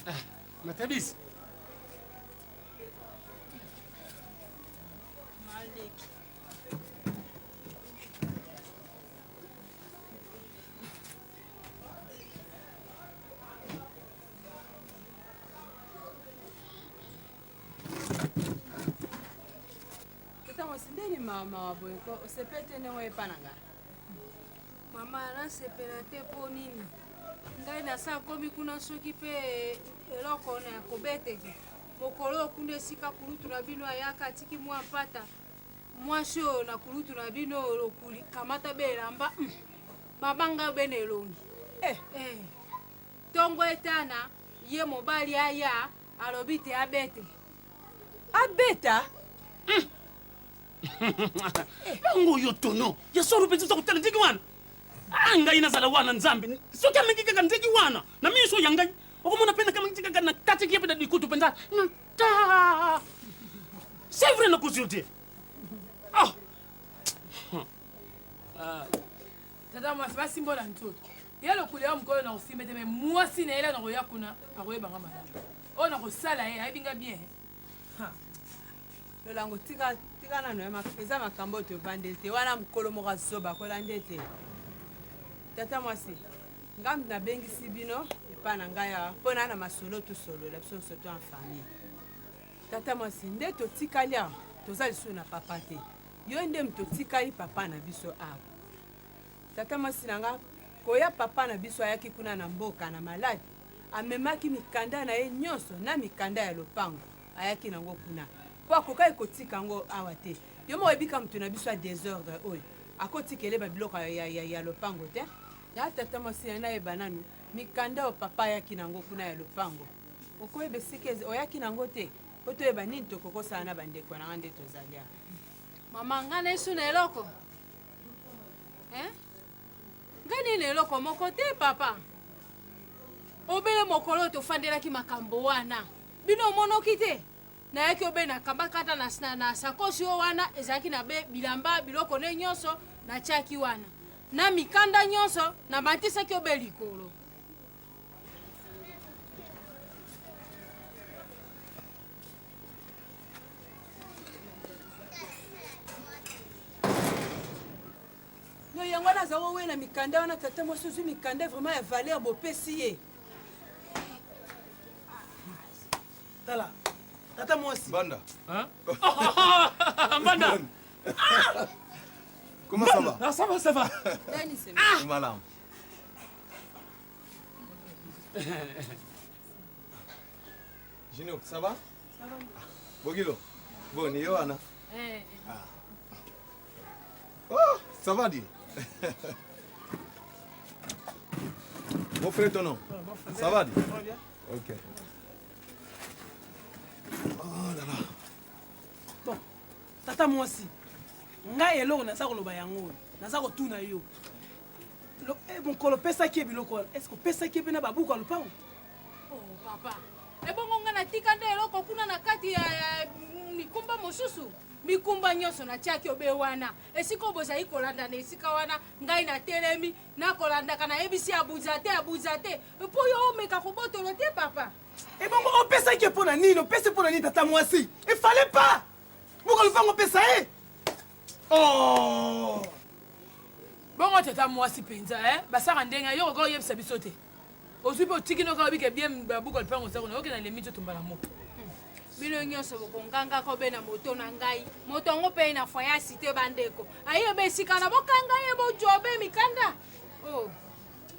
Ah, Matabis. Maleki. mwasi ndeni mawa mawa boye ko osepeli te ndenge oyepa na ngai Mama nasepela te mpo nini? Ngai nasa komi kuna soki mpe eloko na kobeteke mokolo oyo kuna esika kulutu na bino ayaka atiki mwa mpata mwasi oyo na kulutu na bino oyo lokuli kamata be elamba mm. mama ngai be na elongi eh. Eh. Tongo etana ye mobali aya alobi te abete abeta mm. Bango yo tono ya solo mpenza oza kotala ndenge wana ah, ngai nazala wana nzambe soki amengi kaka ndenge wana na miso ya ngai okomona mpe nakamangisi kaka na katiki ye mpe na likutu mpenza na ta c'est vrai nakozi yo te ah. ah. Tata mwasi basimbola nzoto ye lokuli ya mokolo na kosimba te me mwasi na ye la nakoya kuna akoyeba nga malamu oyo nakosala ye ayebi nga bien Lolango tika tika nano ya eza makambo oyo tovandeli te wana mokolo moko azoba kolanda ete tata mwasi ngambo nabengisi bino epai na ngai awa mpo na na masolo tosolola biso nyonso to en famille tata mwasi nde totikali awa toza lisusu na papa te yo nde moto otikali papa na biso awa tata mwasi na nga koya papa na biso ayaki kuna na mboka na maladi amemaki mikanda na ye nyonso na mikanda ya lopango ayaki nango kuna mpo akokaki kotika yango awa te yo moko oyebika moto na biso ya desordre oyo akotikele babiloko ya, ya, ya, ya lopango te ya tata mwasi ya nayeba nanu mikanda oyo papa ayaki nango kuna ya lopango okoyeba esika oyaki nango te mpo toyeba nini tokokosala na bandeko na nga nde tozali awa mama nga na esu na eloko eh? Nga nini eloko moko te papa. Obele mokolo oyo tofandelaki makambo wana bino omonoki te nayaki obe na kambakata na, na, na sakosi oyo wana ezalaki na be bilamba biloko ne nyonso natiaki wana na mikanda nyonso namatisaki obe likolo. No yango wana aza kowela mikanda wana tata mwasi ozwi mikanda vraiment ya valeur bopesi ye. Tala tata mwasi. Banda. Hein? Banda. Ah! Comment ça va? Ah, ça va, ça va. Ah! Malamu. Junior, ça va? Ça va. Bogilo. Boni yo wana. Eh. Ah. Oh, ça va dit. Bon frère ton nom. Ça va dit. Ok. Oh là là. Bon, tata mwasi, ngai eloko naza koloba yango oyo, naza kotuna yo. Eh, mokolo opesaki ye biloko wana, est-ce que opesaki ye mpe na babuku ya lopango? Oh papa, ebongo ngai natika nde eloko kuna na kati ya, ya mikumba mosusu? Mikumba nyonso natiaki obe wana, esika oyo bozali kolanda na esika wana, ngai natelemi nakolandaka, nayebisi abuza te, abuza te, mpo yo omeka kobotolo te papa. Ebongo opesaki ye mpo na nini? Opesi mpo na nini tata mwasi? Il fallait pas! Buka lopango opesa ye! Oh! Bongo tata mwasi mpenza eh? Basaka ndenge yo okoki oyebisa biso te. Ozwi mpe otiki noka oyebi ke bien babuka lupango oza kuna okende na lemi nzoto mbala moko. Bino nyonso bokonganga kobe na moto na ngai. Moto yango mpe na foyer ya cité bandeko. Ayeba esika na bokanga ye bojobe mikanda. Oh.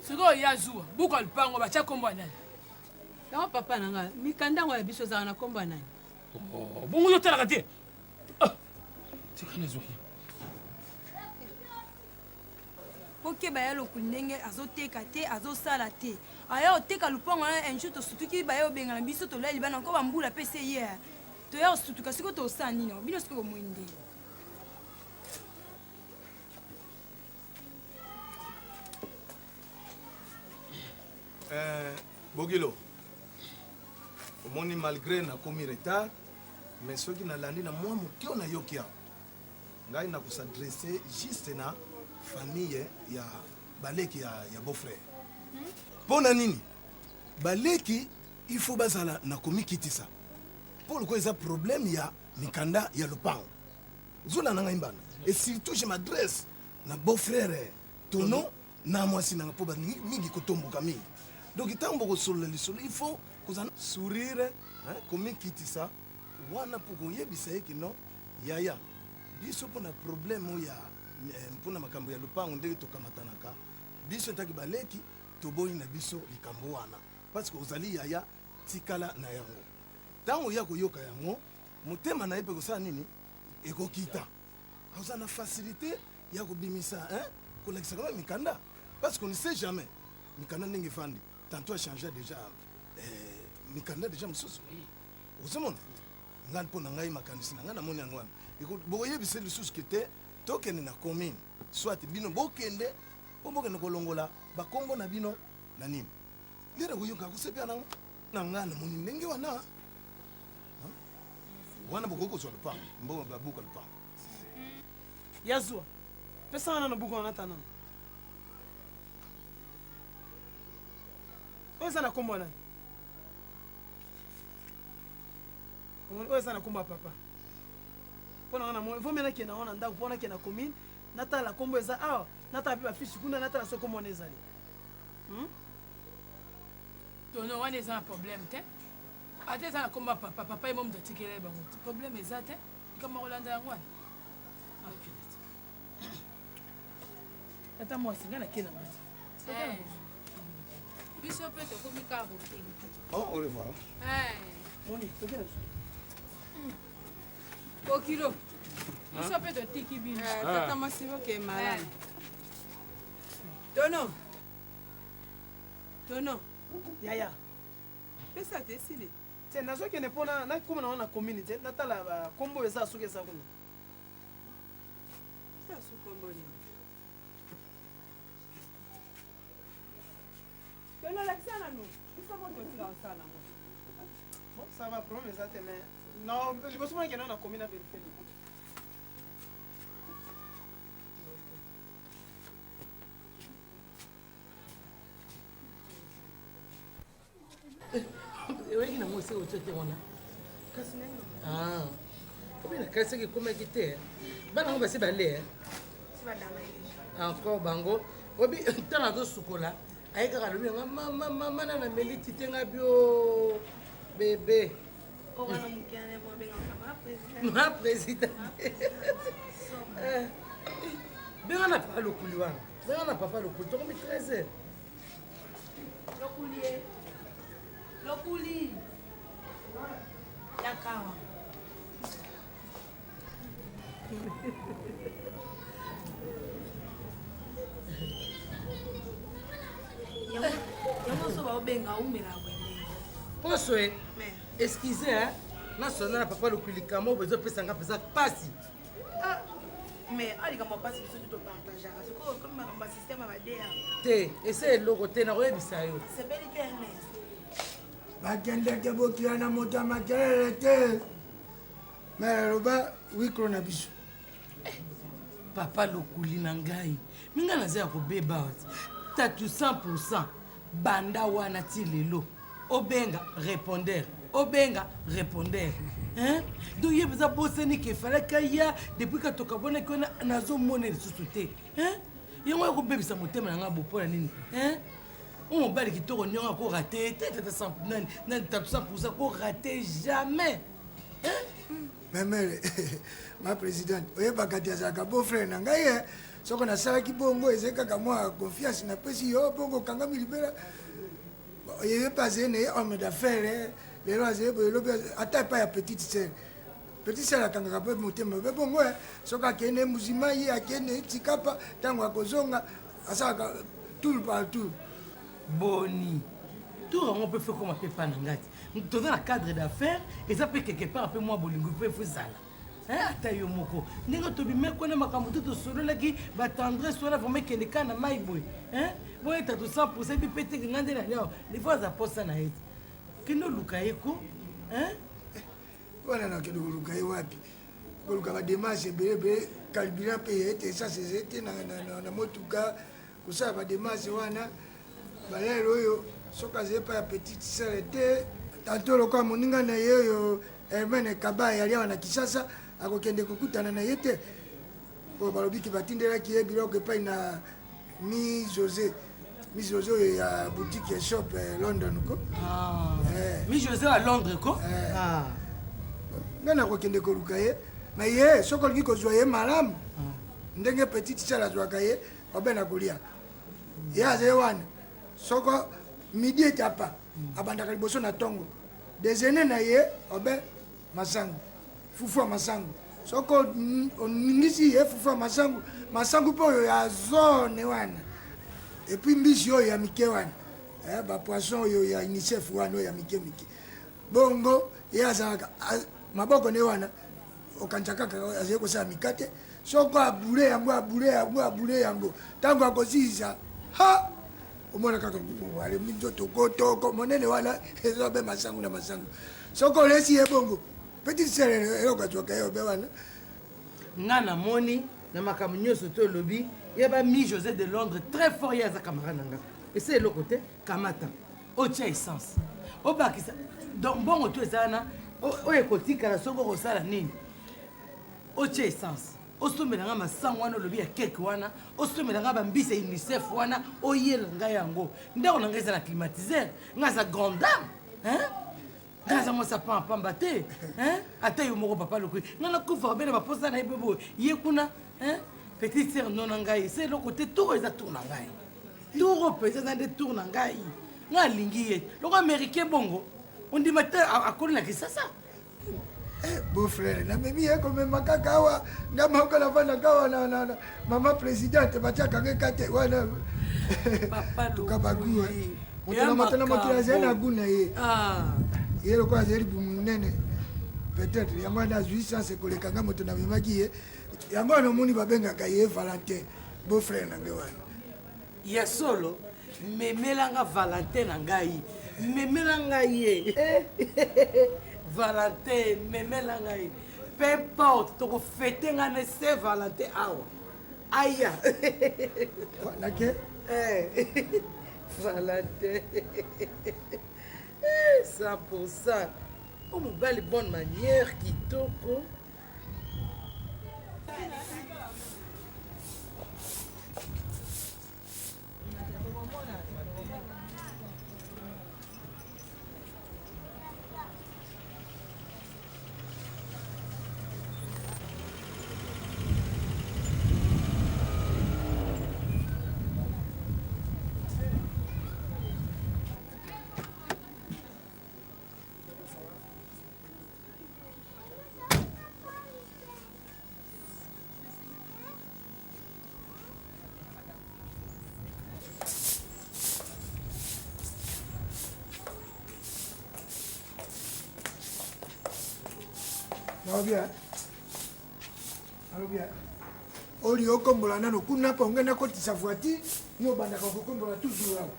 Sikoyo ye azuwa buka lupango batya kombo ya nani? Yango papa na ngai mikanda yango ya biso ezalaka na kombo ya nani? Oh, bongo yo otalaka te. Ah, tika nazwa ye. Bokeba ya lokuli ndenge azoteka te azosala te aya oteka lupango wana un jour tosutuki baye obengana biso tolali libanda nko bambula pe se ye toya osutuka sikoyo tosala nini yango bino sikoyo bomoi nde Eh, bogilo omoni malgré nakomi retard mais soki nalandi na mwa moke oyo nayoki awa Ngai na ko s'adresser juste na famille ya baleki ya, ya beau frère. Pona nini? Baleki il faut bazala na komikitisa. Po lokola eza problème ya mikanda ya lopango. Zona na ngai mbanda. Et surtout je m'adresse na beau frère Tono na mwasi na ngai po balingi mingi kotomboka mingi. Donc ntango bokosolola lisolo il faut kozala sourire, hein, komikitisa wana po koyebisa ye que non yaya. Biso mpo na problème oyo ya eh, mpo na makambo ya lopango ndenge tokamatanaka biso ntaki baleki toboyi na biso likambo wana parce que ozali yaya tikala na yango. Ntango ye akoyoka yango motema na ye mpe kosala nini ekokita akozala na facilité ya kobimisa hein, kolakisa kama mikanda parce qu'on ne sait jamais mikanda ndenge efandi tantôt achange déjà eh, mikanda déjà mosusu ozomona ngai mpo na ngai makanisi na ngai namoni yango wana bokoyebisa lisusu ke te tokende na commune soit bino bokende mpo bokende kolongola bakombo na bino na nini lere koyoka kosepela nango na ngai namoni ndenge wana wana bokoki kozwa lopango mbongo babuka lopango ya zuwa pesa nga nano buku wana ata nano oyo eza na nkombo ya nani Omoni, oyo eza na nkombo ya papa mpo na nga namoni vomi nakende yango na ndako mpo nakende na commune natala nkombo eza awa natala mpe bafiche kuna natala soki nkombo wana ezali hmm? Tono wana eza na problème te ata eza na nkombo ya papa papa ye mo moto atikela ye bango te problème eza te likambo ya kolanda yango wana akende te ata mwasi ngai nakenda ngai eh. biso mpe tokomi kaka kokende oh, au revoir eh. moni tokenda kokilo biso mpe totiki bino eh, tata mwasi boke malamu tono tono yaya pesa te esili te nazokende mpo nakoma nango na commune te natala bakombo eza soki eza kuna eza su kombo nini tono lakisa nanu biso mo totika kosala nango bon ça va problème eza te mais non liboso mpo nakende na commune na verifie oyaki nango ose otyo te wana obi na kasi ekomaki te bana yango basi bale encore bango obi ntango azosukola aye kaka alobi nanga mama mama na nameli tite nga bio bebe ma président benga na papa lokuli wana benga na papa lokuli tokomi 13 heures Lokuli ye. Lokuli. Yakawa. Yango so baobenga umela wende. Poso e. Excusez hein. Nasona na papa lokuli likambo oyo ezopesa nga mpenza mpasi. Ah, mais ah likambo ya mpasi biso tu topartageaka sikoyo komi makambo ya systeme ya badeya te ese eloko te nakoyebisa yo sepeli te mais bakendeke bokila na moto ya makelele te me aloba wiklo na biso eh, papa lokuli na ngai minga naza ya kobeba wati tatu 100 pourcent banda wana ti lelo obenga répondeur obenga répondeur hein? donc ye mpenza bosani ke efalaki aya depuis ka tokabwanaki wana nazomona lisusu te hein? yango ya kobebisa motema na ngai bo mpo na nini hein? oyo mobali kitoko niongo akorate te tata nani tatu 100 pourcent akorate jamais memele ma présidente oyebaka te azalaka beau frère na ngai eh. soko nasalaki bongo ezali kaka mwa confiance napesi yo bongo okangami libela ye mpe azali na ye homme d'affaires eh. lelo azali boye lobi ata epai ya petite sœur petite sœur akangaka mpe motema mpe bongo eh. soki akende muzima ye akende tikapa ntango akozonga asalaka tour par tour boni tour yango mpe fekoma mpe epai na ngai te toza na cadre d'affaires eza mpe quelque part mpe mwa bolingo mpe fo ezala ata yo moko ndenge tobimaki wana makambo to tosololaki batendresse wana vraimen ekende kaka na mai boye boye tatu 100 pourcent ebi mpe teke ngai nde nani awa lifo aza posa na ye te kende oluka ye ko wana nakende koluka ye wapi koluka bademarche ebele ebele carburant mpe ye te essence ezali te na motuka kosala bademarche wana balele oyo soki azali epai ya petite sere te tanto lokola moninga na ye oyo hermene kabaye aliawa na kinshasa akokende kokutana na ye te oyo balobiki batindelaki ye biloko epai na mi josé mi josé oyo ya boutique ya shop eh, london ko ah. eh. mi josé ya londres ko eh. ah. ngai nakokende koluka ye. Mais ye soki olingi kozwa ye malamu ndenge petite sœur azwaka ye obe na kolia ye azali wana soko midi etapa abandaka liboso na ntongo dejeuner na ye obe masangu fufu ya masangu soki oningisi ye fufu ya masangu masangu mpe oyo ya zone wana epuis mbisi oyo ya mike wana eh, bapoisson oyo ya unicef wana oyo ya mike mike bongo ye azalaka maboko ne wana okanisa kaka azali kosala mikate soko abule yango abule yango abule yango ntango akosilisa ha omona kaka alembi nzoto kotoko monene wana eza be masangu na masangu soki olesi ye bongo petite sœur eloko azwaka ye obe wana nga namoni na makambo nyonso to olobi ye ba mi josé de londres très fort ye aza camarade na nga esa eloko te kamata otia essence obakisa donc mbongo to eza wana oyo ekotikala soki okosala nini otia essence osombela nga masango wana olobi ya keke wana osombela nga bambisi ya unicef wana oyela ngai yango ndako na ngai eza na climatiseur ngai aza grande dame hein? ngai aza mwasi apamba pamba te hein? Ata yo moko papa lokoli ngai nakufa obele baposa na ye mpe boye ye kuna hein? Petite sœur no na ngai se eloko te tour eza tour na ngai tour oyo mpenza eza nde tour na ngai ngai alingi ye loko américain bongo ondima te akoli na kisasa Eh, beau frère namemi ye komema kaka awa nga moko nafandaka awa na, na, na mama présidente batiaka nge kate wana tuka bagu moto na moto na mokili azali na gu na ye ah. ye lokola azali libumu monene peut-être yango wana azwi chance koleka nga moto namemaki ye yango wana omoni babengaka ye valentin beau frère na nge wana Ya solo, memela nga Valentin na ngai. Memela ngai ye. Valentin, memela ngai. Peu importe, toko fete nga ne Saint Valentin awa. Aya. Nake? Eh. Valentin. 100%. O mobali bonne manière, kitoko. Nalobi eh? Nalobi eh? Oli okombola nano kuna mpo ngai nakotisa voiture yo obandaka kokombola toujours awa.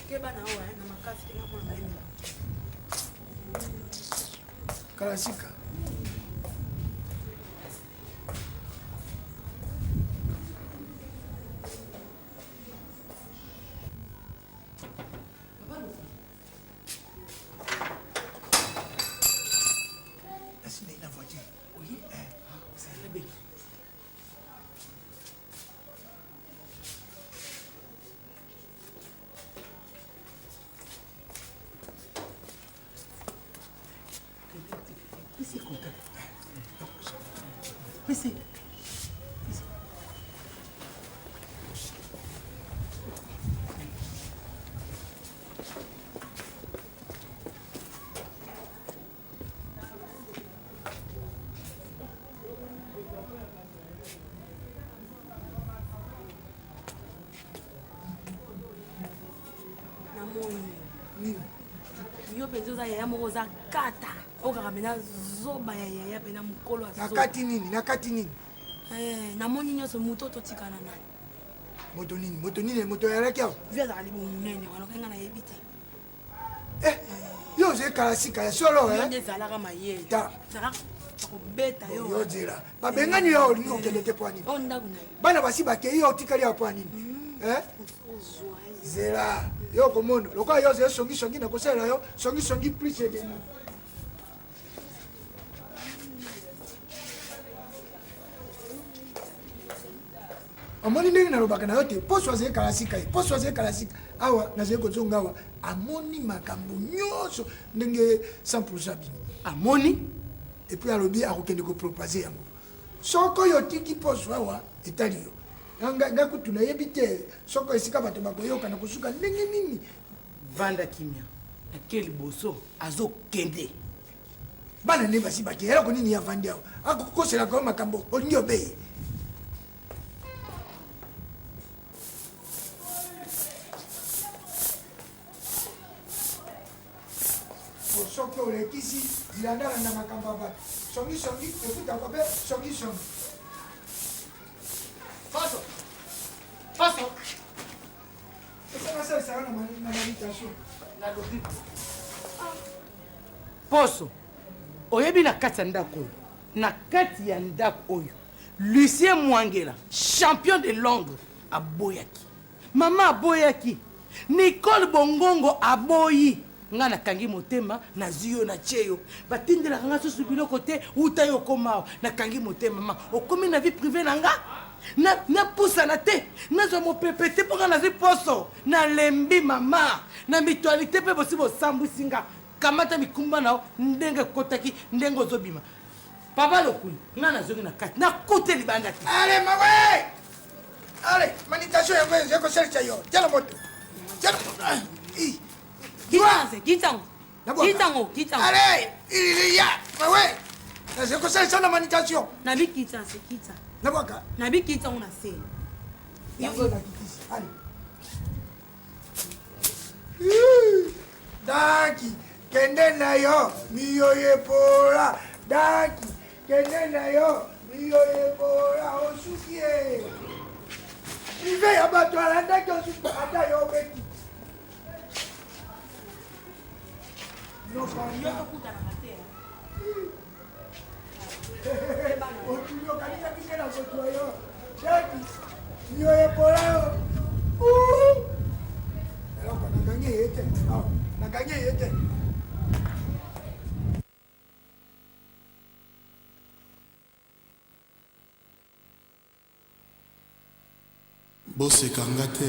Keba na oyo eh, na makasi te nga mwana mayele. Kala sika. Nasi na voiture. Oye, eh, ça bien. Pese contact. Pese. Namoni nini yo mpenza oza yaya moko oza kata okaka mpenza zoba ya yaya mpenza mokolo nakati nini nakati nini eh, namoni nyonso moto totikana nani moto nini moto nini moto ayalaki awa vi azalaka libo monene wana okai nga nayebi te eh, yo ozali kalasika ya solo eh? ezalaka mayele kobeta yo yo zela babengani yo olingi kokende te mpo ya nini oh, bana basi bakei yo otikali awa mpo ya nini mm. eh? zela yo okomona lokola yo ozali songisongi nakosalela yo songisongi plus edemi omoni ndenge nalobaka na yo te poso azali kalasika ye poso azali kalasika awa nazali kozonga awa amoni makambo nyonso ndenge 100 pourcent bino amoni. Epuis alobi akokende kopropage yango. Soko oyo otiki poso awa etali yo. Nga kutu nayebi te soko esika bato bakoyoka na kosuka ndenge nini. Vanda kimia. Ake liboso azokende. Bana nde basi bake eloko nini ya vandi awa akokoselaka yo makambo olingi obeye. Soki olekisi bilandalanda makambo ya bato songisongi efutaka mpe songisongi. Faso faso esanga salisaka na meditation nalobi poso oyebi na kati ya ndako oyo na kati ya ndako oyo lucien mwangela champion de londres aboyaki Mama aboyaki. Nicole Bongongo aboyi. Nga nakangi motema, nazwi yo natie yo. Batindelaka nga susu biloko te, wuta yo okoma awa. Nakangi motema ma. Okomi na vie privee na nga? Na napusana te, nazwa mopepe te mpo nga nazwi poso. Nalembi mama. Na mutualite mpe bosi bosambwisi nga. Kamata mikumba na yo ndenge ekotaki, ndenge ozobima. Papa Lokuli, nga nazongi na kati, nakuti libanda te. Allez mawe! Allez, manitation yango ezali kosalisa yo. Tiala moto. Tiala moto. Ah, Kitanze, kitango. Kitango, kitango. Allez, il ya mawe. Nazali kosalisa na manitation. Nabi kitanze, kita. Nabwaka. Nabi kitango na se. Yango nakitisi. Allez. Daki, kende na yo, miyoyo epola. Daki, kende na yo, miyoyo epola. Osuki ye. Prive ya bato alandaki osuki ata yo obeti. Otuni okanisaki te na kozwa yo. Daki, miyoyo epola yo. Eloko nakangi ye te. Nakangi ye te. Boseka nga te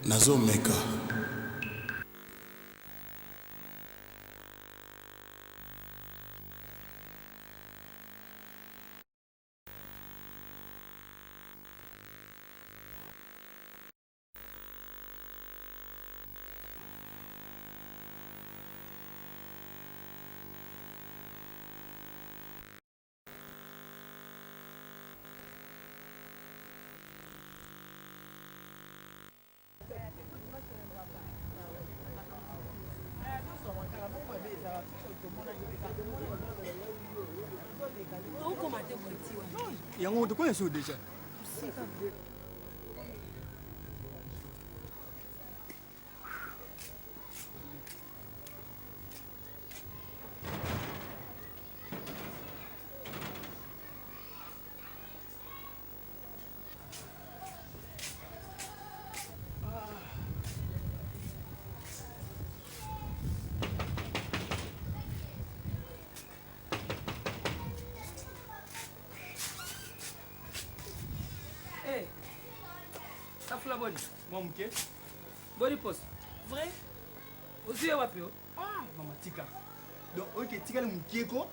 nazo meka. Yango tokomi sur déjà. Hey, safula boni mwa moke boni poso vrai ozwi ye wapi o ah mama tika donc oyo ke etikali moke ko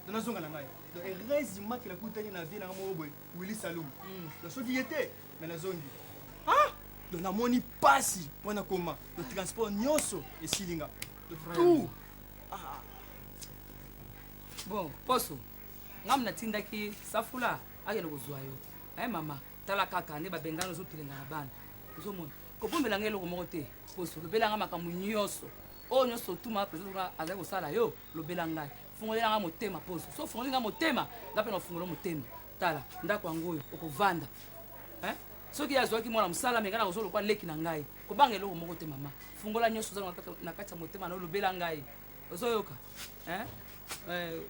donc nazonga na ngai donc heureusement ke nakutani na vie na ngai moko boye willi salum hmm. donc soki ye te mais nazongi ah donc namoni pasi mpo na koma donc transport nyonso esili nga tout ah. Bon poso ngambo natindaki safula akende kozwa yo eh mama tala kaka nde babengana ozotelenga na bana ozomona kobombela ngai eloko moko te poso lobela ngai makambo nyonso oyo nyonso otuma president azali kosala yo lobela ngai fungolela ngai motema poso so ofungoli ngai motema ngai mpe nafungola motema tala ndako yango oyo okovanda eh? soki ye azwaki mwana mosala me ngai nakozwa lokwa leki na ngai kobanga eloko moko te mama fungola nyonso oza na kati ya motema na olobela ngai ozoyoka eh? Eh,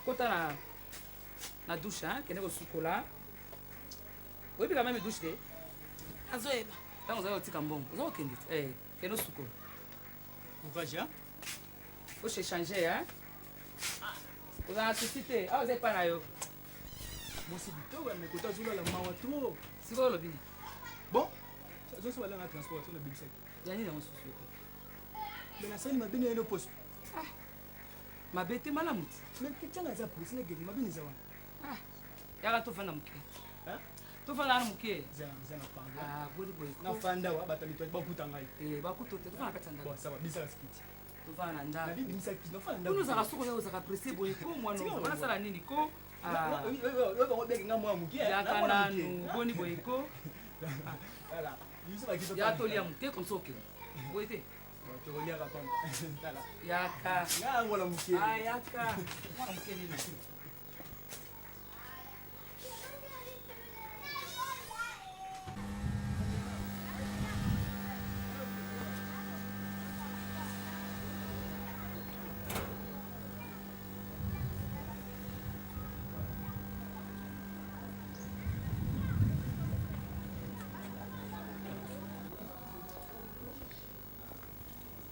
kota na, na douche hein? kende kosukola oyebi quand même douche te azoyeba ntango ozali kotika mbongo oza kokende te eh, kende osukola courage hein? ochange hein? ozala na souci te awa oza epai na yo mwasi kitoko ya mekota azolala mawa trop sikoyo olobi bon azonso balanga transport to nabebisaki ya nini yango susu ete me nasali mabe na yeno poso ah. Mabe te malamu ti. Mais Tianga aza polisi na geli mabe eza wana. Ah, yaka tofanda moke. Tofanda wana moke. Za na pardon. Ah, boni boye. Na fanda wa bata mitwa bakuta ngai. Eh, bakuta te tofanda kati ya ndako. Bon, ça va, bisa sikiti. Tofanda na ndako. Na bibi bisa kiti, nofanda ndako. Kuna ozalaka soko oyo ozalaka pressé boye ko mwana Tika wana sala nini ko? Ah. Oyo bango bengi nga mwana moke. Yaka nanu, boni boye ko? Voilà. Biso bakiti. Ya tolia moke comme ça okende. Boye te. Tokoliaka pamba. Tala. Yaka. Nga mwana moke. Ah, yaka. Mwana moke nini?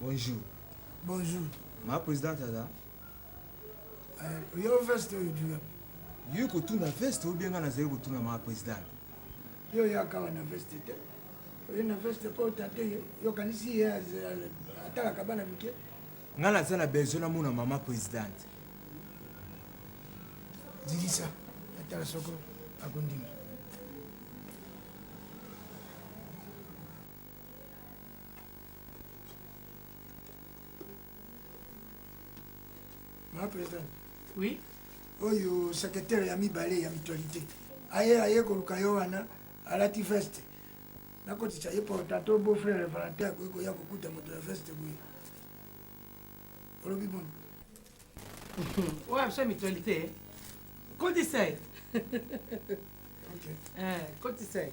Bonjour. Bonjour. Ma présidente aza. Eh, yo veste oyo duya. Yo kotuna veste oyo benga nazali kotuna ma présidente. Yo yaka wana veste te. Oye na veste mpo tate yo kanisi ye atalaka bana mike. Nga naza na besoin namona mama présidente. Zilisa atala soko akondima. Ma présidente. Oui. Oyo secrétaire ya mibale ya mutualité. Aye aye koluka yo wana alati veste. Nakotisa ye po tato beau frère Valentin akoki koya kokuta moto ya veste boye. Olobi boni? Oyo biso ya mutualité. Kotisa ye. Ok. Eh, kotisa ye.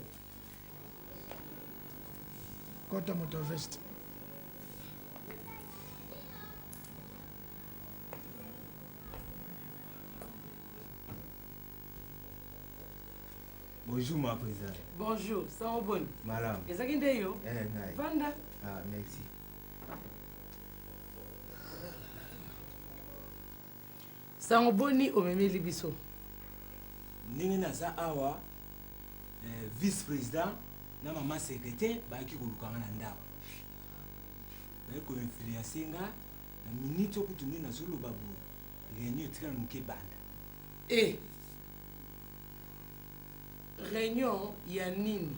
Kota moto ya veste. Bonjour ma présidente. Bonjour, sango boni? Malamu. Ezalaki nde yo? Eh, ngai. Vanda. Ah, merci. Sango boni omemeli biso? Ndenge naza awa eh, vice président na mama secrétaire bayaki koluka nga na ndako. Bayaki koinfluencer nga na minute oyo kutu nde nazoloba boye réunion etikala moke ebanda. Eh! Réunion ya nini?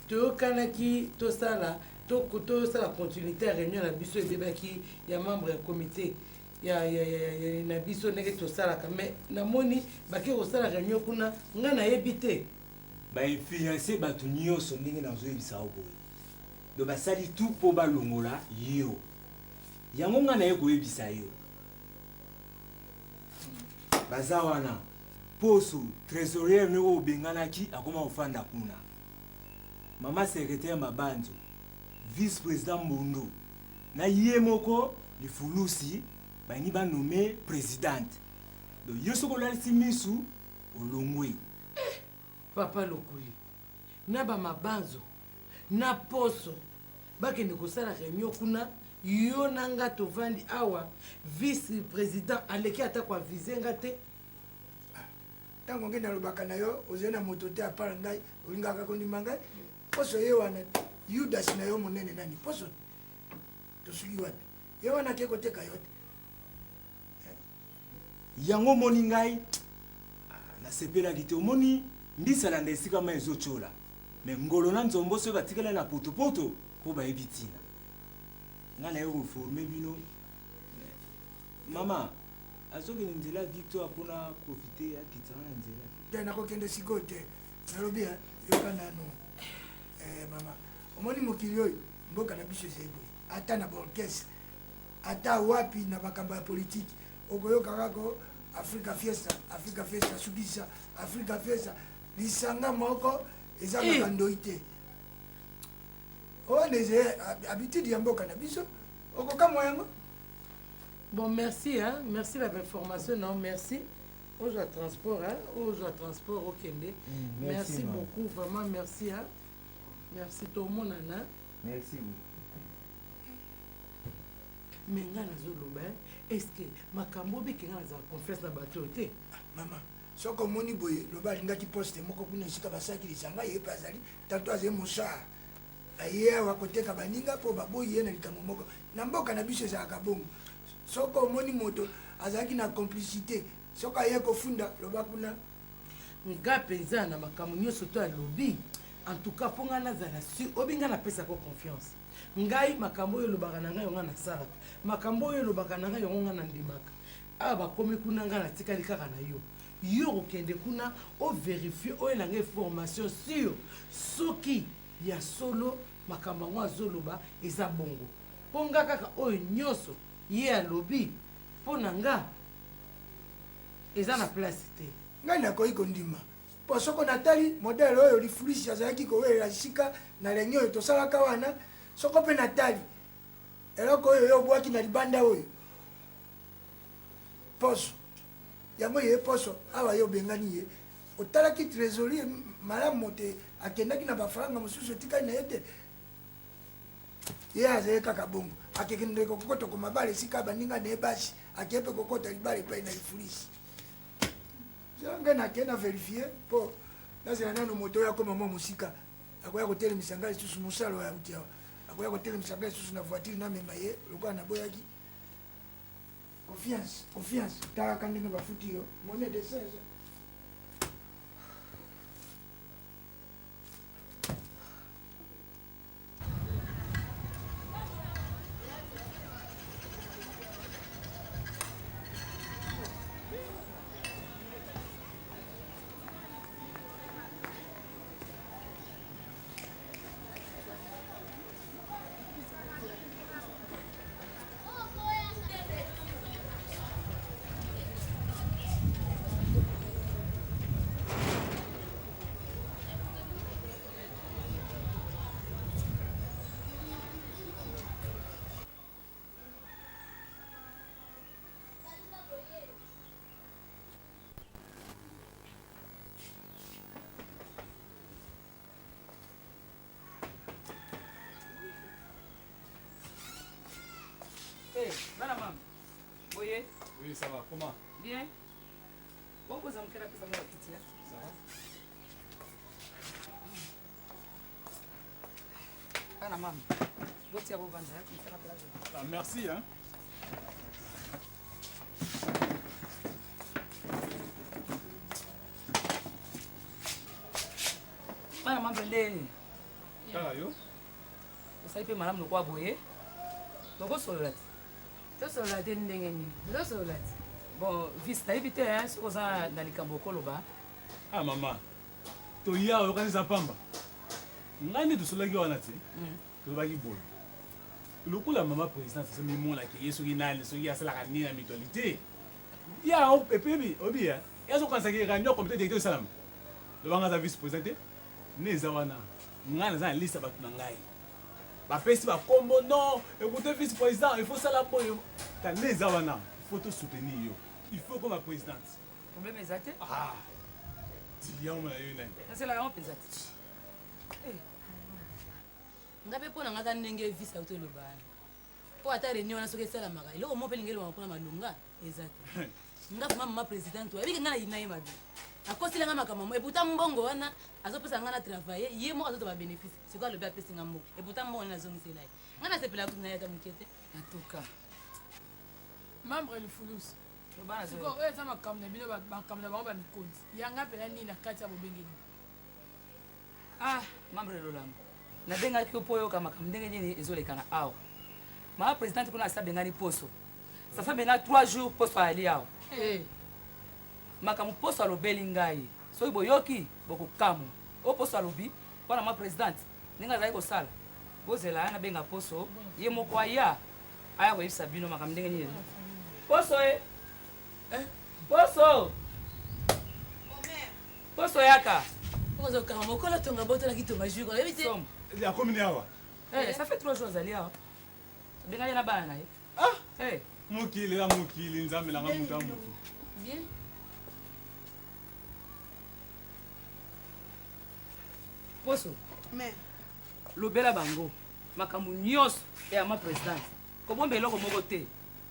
Toyokanaki tosala tosala continuité ya réunion na biso ebebaki ya membre ya comité ya, ya, ya, ya, na biso ndenge tosalaka mais namoni bake kosala réunion kuna ngai nayebi te. Ba influencer bato nyonso ndenge nazoyebisa yo boye. Donc basali tout mpo balongola yo. Yango ngai naye koyebisa yo. Baza wana. Poso, tresorière ne oyo obenganaki akoma kofanda kuna. Mama secretaire Mabanzo, vice president Mbundu na ye moko Lifulusi balingi ba nommer presidente. Donc yo soki olalisi misu olongwe. Eh! Papa Lokuli na ba Mabanzo na Poso bakende kosala reunion kuna yo na nga tovandi awa vice president aleki ata ko avise nga te. Ntango ngai nalobaka na yo ozali na moto te apart ngai olingaka kondima ngai poso ye wana yudasi na yo monene nani poso tosuki wapi ye wana ake koteka yo te Yango omoni ngai ah, nasepelaki te omoni mbisa landa esika mai ezotyola me ngolo na nzombo soki batikali na potopoto mpo bayebi ntina ngai naye koforme bino mama azokende nzela victoire mpona profite akitaka na nzela te nakokende sikoyo te nalobi eh, yoka nano eh, mama omoni mokili oyo mboka na biso ezali boye ata na baorchestre ata wapi na makambo ya politiki okoyoka kaka afrika fiesta afrika fiesta sukisa afrika fiesta lisanga moko ezangaka eh. ndoi te wana eza habitude ya mboka na biso okokamwa yango Bon merci hein, merci la information non merci. Ozwa transport hein, ozwa transport okende. Mm, merci, merci ma. beaucoup vraiment merci hein. Merci tomonana. Merci beaucoup. Mais nga nazoloba hein, est-ce que makambo obiki nga nazala confiance na bato oyo te? Mama, soki omoni boye loba alingaki poste moko kuna esika basalaki lisanga ye mpe azali tanto azali mosar aye awa koteka baninga mpo baboyi ye na likambo moko na mboka na biso ezalaka bongo soki omoni moto azalaki na complicité soki aye kofunda loba kuna Nga penza na makambo nioso to alobi en tout cas po nga nazala sur oyebi nga napesaka yo confiance ngai makambo oyo olobaka na ngai yango nga nasalaka makambo oyo olobaka na ngai yango nga nandimaka awa bakomi kuna nga natikali kaka na yo yo okokende kuna o verifier oyela nga information sur soki ya solo makambo yango azoloba eza bongo po nga kaka oyo nioso ye alobi po na nga eza na place te. Ngai nakoki kondima, mpo soko natali modele oyo lifulusi azalaki kowelela esika na reunion oyo tosalaka wana, soko mpe natali eloko oyo yo obwaki na libanda oyo, poso yango ye poso awa yo obengani ye, otalaki tresorier malamu te akendaki na bafranga mosusu etikali na ye te. Ye azali kaka bongo, akekende kokota komabala esika baninga na ye basi, akei mpe kokota libala epai na lifulisi. Zela ngai nakei na verifie mpo nazela nano moto oyo akoma mwa mosika, akoya kotelemisa ngai lisusu mosala oyo auti awa, akoya kotelemisa ngai lisusu na voiture namema ye lokola naboyaki. Confiance, confiance, talaka ndenge bafuti yo monnaie de singe. Hey, bana mama. Boye. Oui, ça va. Comment Bien. Bokoza mokela pesa mwa kiti. Ça va. Bana mama. Botia bovanda ya mosala place. Ah, merci hein. Bana mama nde. Kaka yo. Osali mpe malamu lokola boye. Tokosolola te. Tosolola te ndenge nini? Tozosolola te. Bon, vice nayebi te hein, soki oza na likambo okoloba. Ah mama, toya oyokani eza pamba. Ngai nde tosololaki wana te. Tolobaki boye. Lokola mama presidente azo mimona ke ye soki nani soki asalaka nini na mutualité. Ya epebi obi ya. Ye azokanisa ke réunion comité directeur esalama. Loba ngai aza vice président te. Ne eza wana. Ngai naza na liste ya bato na ngai. Bapesi ba kombo non, écoutez vice président, il faut sala boye. Ta ne eza wana. Il faut to soutenir yo. Il faut comme présidente. Problème eza te. Ah. Diambo na yo nani? Nasela yango mpenza te. Eh. Nga mpe mpo na nga kaka ndenge vice auti oloba wana mpo ata réunion wana soki esalamaka eloko moko mpe elingi elobama mpona malonga eza te nga vraimen mama présidente oyo ayebiki nga nayina ye mabe akosela nga makambo yango eputa mbongo wana azopesa nga na travaille ye moko azozwa babénéfice sikoyo alobi apesi nga mbongo eputa mbongo wana nazongisela ye nga nasepelaka kutu na ye ata moke te en tout cas membre lifulusi sikoyo oyo eza makambo na bino makambo na bango bamikonzi yanga mpena nini na kati ya bobengeli ah membre lolango nabengaki yo mpo oyoka makambo ndenge nini ezolekana awa mama présidente kuna asi abengani poso ça fait maintenant 3 jours poso ayali awa eh. makambo poso alobeli ngai soki boyoki bokokamwa oyo poso alobi mpo na ma présidente ndenge azali kosala bozela ya nabenga poso ye moko aya aya koyebisa bino makambo ndenge nini poso e eh? poso poso yaka ozokanga mokolo tonga botolaki tonga jour oyebi te akomi ne awa eh, ça fait 3 jours azali awa abengani na bana na ye ah eh. mokili ya mokili nzambe nanga moto ya moto bien poso mais lobela bango makambo nyonso ya ma présidente kobomba eloko moko te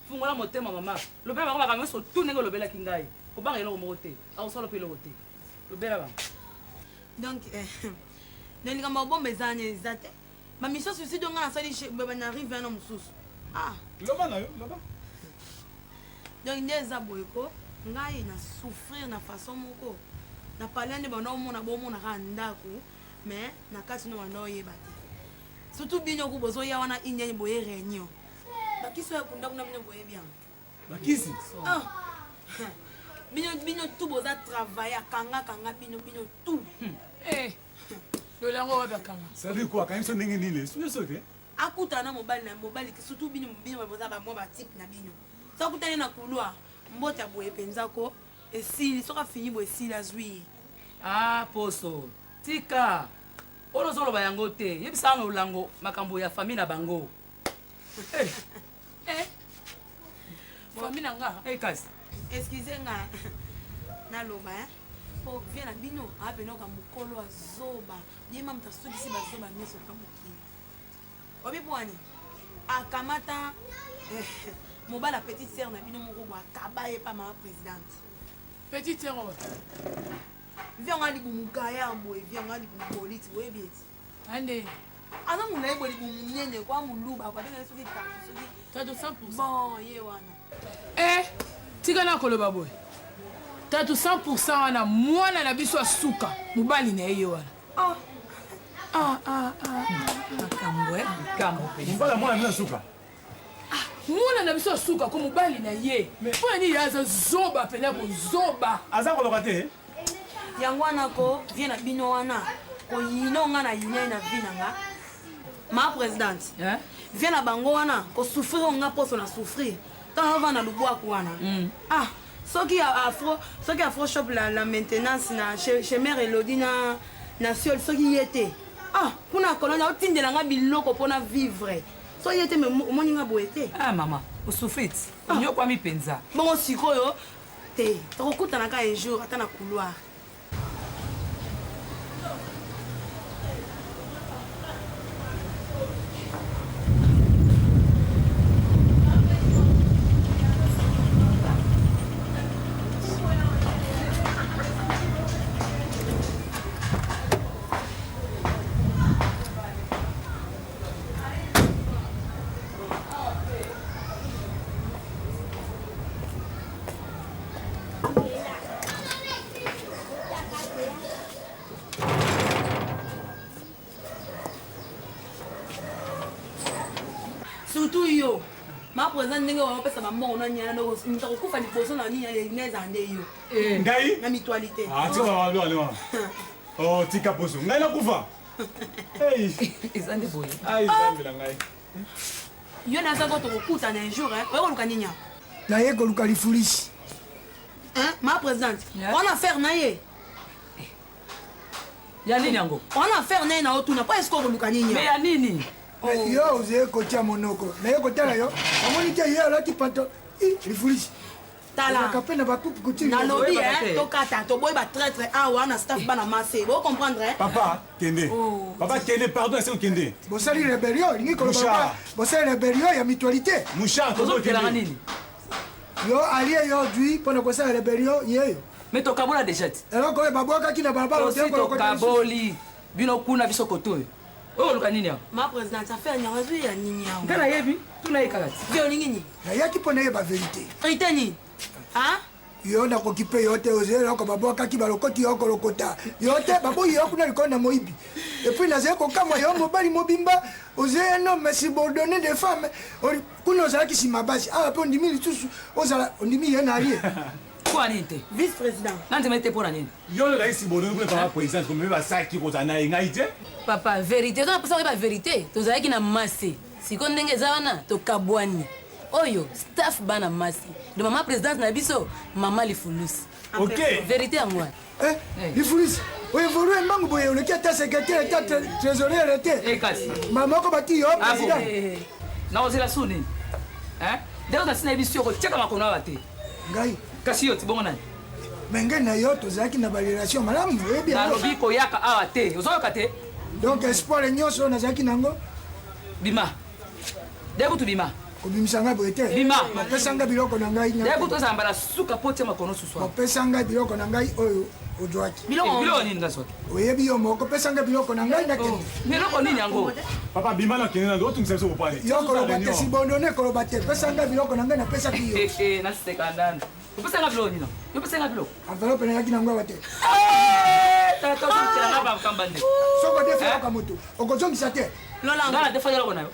fungola motema mama lobela bango makambo nyonso tu ndenge olobelaki ngai kobanga eloko moko te akosala mpe eloko te lobela bango donc eh, na likambo ya kobomba eza wana eza te bamission suicide nga nasali na rive wana mosusu ah loba na yo loba. Donc nde eza boye ko ngai na souffrir na façon moko na palais nde banda omona bomona kaka ndako mais na kati no banda oyeba te surtout bino ku bozoya wana indiani boye réunion bakisi oyo akunda kuna bino boyebi yango bakisi ah. bino bino tout boza travaille akanga kanga bino bino tout hmm. eh, lolango wapi akanga ça veut quoi akangi biso ndenge nini nyonso te akutana na mobali na mobali surtout bino bino boza bamwa batype na bino soki akutani na couloir mbote ya boye mpenza ko esili soki afini boye esili azwi ye ah poso tika oyo ozoloba yango te yebisa na olango makambo ya famille na bango eh. Eh. famille na nga eh, kasi excuse nga naloba eh? po vie na bino apenoka mokolo azoba ye ma moto asukisi bazoba nyonso ta mokili obi bwani akamata eh, mobali ya petite sœur na bino moko bo akaba ye pa mama présidente petite sœur oyo vie yango alibumu gaillard boye vie yango alibumu polite boyebi eti ande aza molai boye libumu monene kwa moluba babengaki soki tatu soki tatu 100 bon ye wana eh tika na koloba boye tatu 100 wana mwana na biso asuka mobali na ye ye wana ah. Ah, ah, ah, makambo eh? likambo mobali ya mwana bino asuka mwana na biso asuka ko mobali na ye mpo na nini ye aza zoba mpena kozoba aza koloka te yango wana ko vie na bino wana koyina nga na yina ye na vie na nga ma présidente vie na bango wana kosouffrir oyo nga mposo na souffrir ntango ovanda na lubwaku wana mm. ah soki afro soki afro shop la, la maintenance na chez, chez mère elodie na na siol soki ye te ah kuna koloni aotindela nga biloko mpo na vivre soki ye te me omoni nga boye te ah mama osouffrit ah. onyokwami mpenza bongo sikoyo te tokokutana ka un jour ata na couloir Surtout yo ma président ndenge wapesa bambongo na nyana moto akokufa liboso na nini eza nde yo eh. ngai na mutualité ah, tika baloa oh, tika poso ngai nakufa eza nde boye ai nzambe na ngai yo naza ko tokokutana un jour oye koluka nini awa naye koluka lifulisi ma présidente wana affaire na ye ya nini yango wana affaire na ye na otuna po eske okoluka nini me ya nini oh. yo ozeye kotia monoko naye kotala yo omoni te ye alati panto lifulisi tala mpe na bakupe couture nalobi eh, tokata toboyi batraitre awa na staff bana mase bo comprendre eh? papa kende oh. papa kende pardon ese okende bosali rebellion olingi koloba bosali rebellion ya mutualité mouchard ozokelanga nini yo alie yo dui mpo na kosala rebellion yeyo me tokabola deja ti eloko oyo babwakaki na balabala tokaboli bino kuna biso kotoyo oyo oluka nini awa ma présidente affaire nyango ezwi ya nini awa nga nayebi tuna ye kaka ti yo olingi nini nayaki mpo nayeba verité verité nini yo nakoki mpe yo te ozali eloko babwakaki balokoti yo kolokota yo te baboyi yo kuna likolo na moyibi epuis nazali kokamwa yo mobali mobimba ozali un homme subordonné de femme kuna ozalaki nsima basi awa mpe ondimi lisusu ozala ondimi ye na ye mpo na nini te vice président nandima te mpo na nini yo ozalaki subordonné kuna papa président komemi basaki kozala na ye ngai te papa verité oza na mposa koyeba verité tozalaki na mase sikoyo ndenge eza wana tokabwani oyo staff bana masi de mama présidente na biso mama lifulusi ok verité yango wana eh, lifulusi oevolue mbangu boye oleki ata secrétaire ata trésorier te eh, kasi mama moko bati yo ah, président eh, nakozela su nini ndenge nasi nayebi si okotiaka makolo awa te ngai kasi yo tibongo nani me ngai na yo tozalaki na barelation malamu oyebi nalobi koyaka awa te ozoyoka te donc espoir nyonso oyo nazalaki nango bima de kutu bima kobimisa ngai boye te bima bapesa ngai biloko na ngai de kutu ozala mbala suka mpo otia makono susu bapesa ngai biloko na ngai oyo. Ozwaki. Biloko nini nazwaki? Oyebi yo moko, pesa ngai biloko na ngai nakende. Biloko nini yango? Papa bima na kende na otungisa biso kopale. Yo koloba te, sibondone koloba te. Pesa ngai biloko na ngai napesaki yo. Naseka nanu. Opesa nga biloko nini? Yo pesa nga biloko. Enveloppe nayaki nango awa te. Tata ozongela nga bakamba nde. Soki odefi eloko moto, okozongisa te. Nga na defa eloko na yo.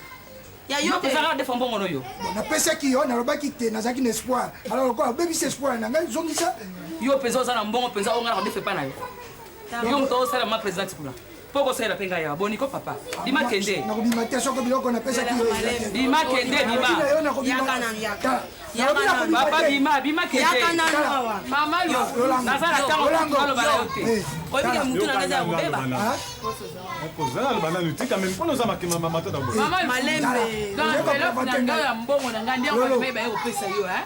Ya yo te. Pesa nga defa mbongo no yo. Bon, napesaki yo, nalobaki te, nazalaki na espoir. Alors lokola obebisi espoir na ngai, zongisa. Yo mpenza oza na mbongo mpenza oyo nga na kodefa epai na yo. Yo moto osala ma présidente kuna. Mpo okosalela mpe ngai awa. Boni ko papa. Bima kende. Nakobima te soki biloko napesaki yo eza te. Bima kende bima. Nalobi na yo nakobima. Yaka nanu, yaka. Tala, nalobi nakobima Papa te. bima bima kende. Yaka nanu awa. Mama Lolango. Naza na ntango Lolango. naloba na yo te. Eh, Oyebi ke tala. mutu na ngai eza ya kobeba. Ozala loba nanu tika meme mpona oza makema matata boye. Mama Malembe. Donc enveloppe na ngai ya mbongo na ngai nde yango baye baye kopesa yo hein.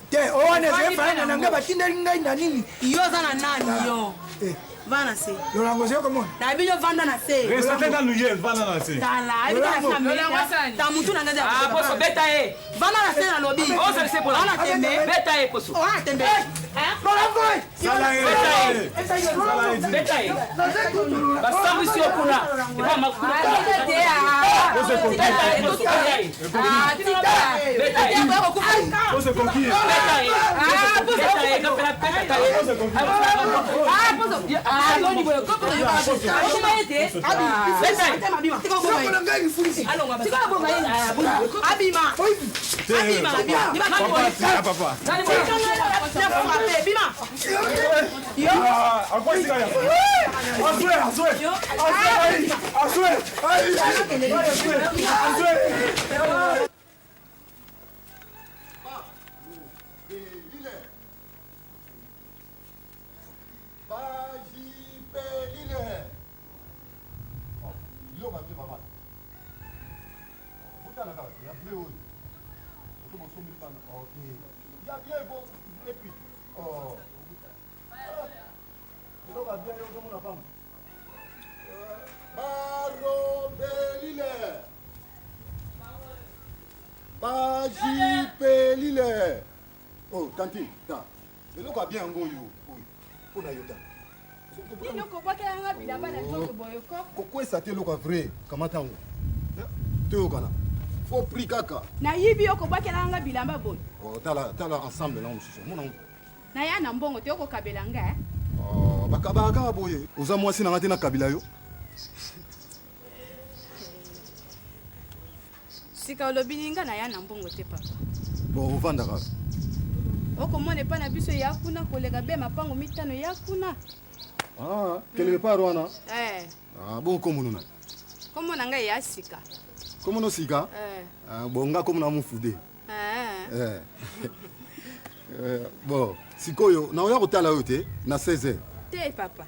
Te, oyo wana ezali faranga na ngai batindeli ngai na nini? Yo oza na nani yo? Eh, Vanda na se. Lolango ozali komona? Na bino vanda na se. Respecte nanu ye vanda na se. Tala, ayebi kaka Lolango. na meka. Lolango asala nini? Ta mutu na ngai eza ya Ah, kobeba. poso beta ye. Vanda na se nalobi. Ozali se pola. Vanda tembe. Beta ye poso. Oa tembe. Lolango! eh! Sala ye. Beta ye. Sala ye. Beta ye. Basambwisi yo kuna. Epa makuna. Ose koki. Beta ye poso. Beta ye. Beta ye. Ose koki. Beta ye. Beta ye. Kapela beta ye. Beta ye. Biloko na ngai lifulisi. Abima. Abima. Abima. Papa tika papa. Frappe, bima. Ah, akwa sika ya. Azwe azwe. Azwe ai. Azwe ai. Azwe. Azwe. Barobelile. Bajipelile. Oh, tantine, ta. Eloko ya bien yango oyo, oyo. Mpo na yo ta. Nini okobwakela nga bilamba na nzoto boye ko? Kokwesa te eloko ya vrai, kamata yango. Toyokana. Faut prix kaka. Nayibi yo kobwakela nga bilamba boye. Oh, tala, tala ensemble na mosusu. Mona yango. Naya na mbongo te okokabela nga eh? Oh, bakabaka kaka boye. Oza mwasi na nga te na kabila yo. Sika olobi nini nga naya na mbongo te papa. Bon, ovanda kaka. Okomona epai na biso ya kuna koleka be mapango mitano ya kuna. Ah, quelque part wana. Eh, Ah, bon komono na. kombo na ngai ya sika. Komono sika? Eh. Ah, bon nga komono mufude. Eh. Eh. Eh, bon, sikoyo naoya kotala yo te na 16h. Te papa.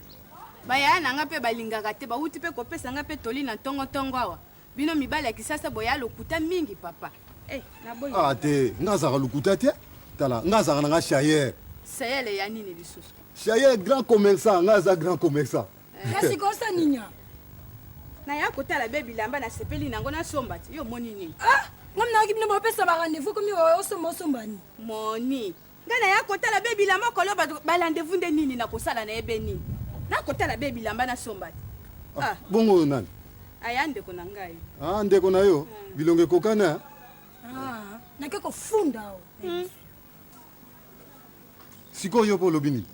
Bayaya na nga mpe balingaka te bawuti mpe kopesa nga mpe toli na ntongo-ntongo awa. Bino mibali ya kisasa boya lokuta mingi papa. Eh, naboyi. Ah te, nga azalaka lokuta te. Tala, nga azalaka na nga chayer. Sayele ya nini lisusu? Chayer grand commerçant, nga aza grand commerçant. Kasi kosa nini? Naya kotala be bilamba nasepeli nango nasomba te. Yo omoni nini? Ah, ngam nayaki bino bopesa ba rendez-vous komi osomba osomba nini? Moni. Nga naya kotala be bilamba koloba ba rendez-vous nde nini nakosala na ye be nini? Nakotala be bilamba nasomba te. Ah, Bongo oyo nani? aya ndeko na ngai. Ah, ndeko na yo, bilongo ekokana. Ah, nake kofunda o. Sikoyo yo mpo olobi nini?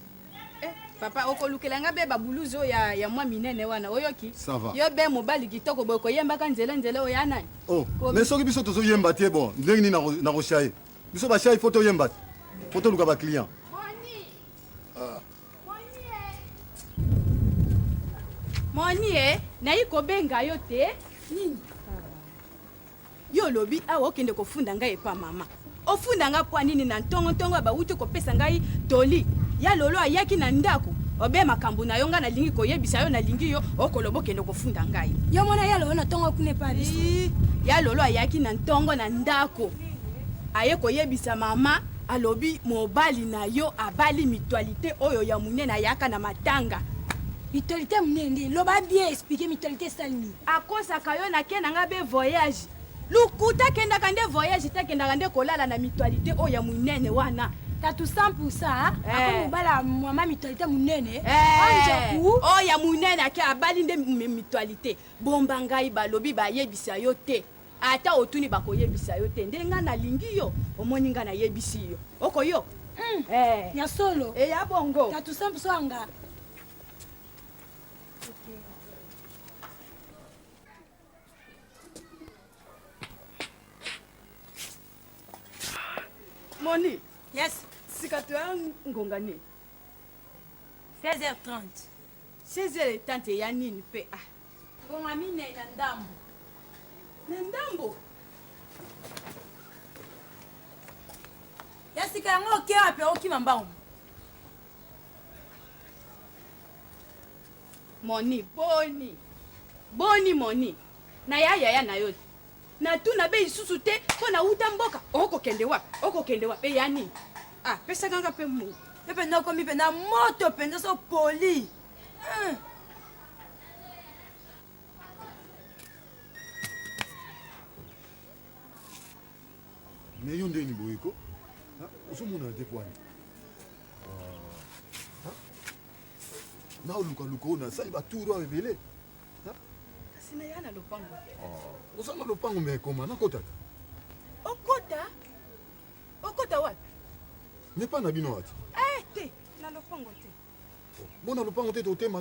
Eh, papa okolukela nga be babuluzi oyo ya, ya mwa minene wana oyoki? Ça va. Yo be mobali kitoko boye koyembaka nzela nzela oyo ya nani? Oh, mais soki biso tozoyemba te bon, ndenge nini nakoshaye? Biso bashaye faut toyemba te. Faut toluka ba client. Ah. Moni e, nayi kobenga yo te. Nini? Yo olobi awa okende kofunda ngai epa mama. Ofunda nga mpo nini na ntongo ntongo bawuti kopesa ngai toli. Ya lolo ayaki na ndako. Obe makambo na yo nga nalingi koyebisa yo nalingi yo okoloba okende kofunda ngai. Yo mona ya lolo na ntongo kuna epa biso. Ya lolo ayaki na ntongo na ndako. Aye koyebisa mama alobi mobali na yo abali mutualité oyo ya monene ayaka na matanga. Mutualité monene nde loba bien expliquer mutualité esali nini? Akosaka yo na ke na nga be voyage. Lukuta akendaka nde voyage te akendaka nde kolala na mutualité oyo ya monene wana. Tatu 100%, akomi mobali ya mama mutualité monene. Anjaku. Oyo ya monene ake abali nde mutualité. Bomba ngai balobi bayebisa yo te. Ata otuni bakoyebisa yo te. Nde ngai nalingi yo, omoni ngai nayebisi yo. Okoyoka? Eh. Ya solo. Eya bongo. Tatu 100% anga. Moni. Yes. Sika toya ngonga nini? 16h30. 16h30 eya nini mpe ah. Ngonga minei na ndambo. Na ndambo? Ya sika yango oke wapi okima mbangu? Moni, boni. Boni moni. Na ya yaya na yo te. Natuna be lisusu te mpo na wuta mboka okokende wapi? Okokende wapi? Eya nini? Ah, pesaka nga mpe mbongo. Yo mpenza okomi mpenza moto mpenza so poli. Mais yo ndeni boye ko? Ozomona te po wani? Naolukaluka oyo nasali batour awa ebele. Kasi naya na lopango te. Oza na lopango me ekoma nakota te. Okota? Okota wapi? Me pa na bino wati? Eh te, na lopango te. Bona lopango te totema.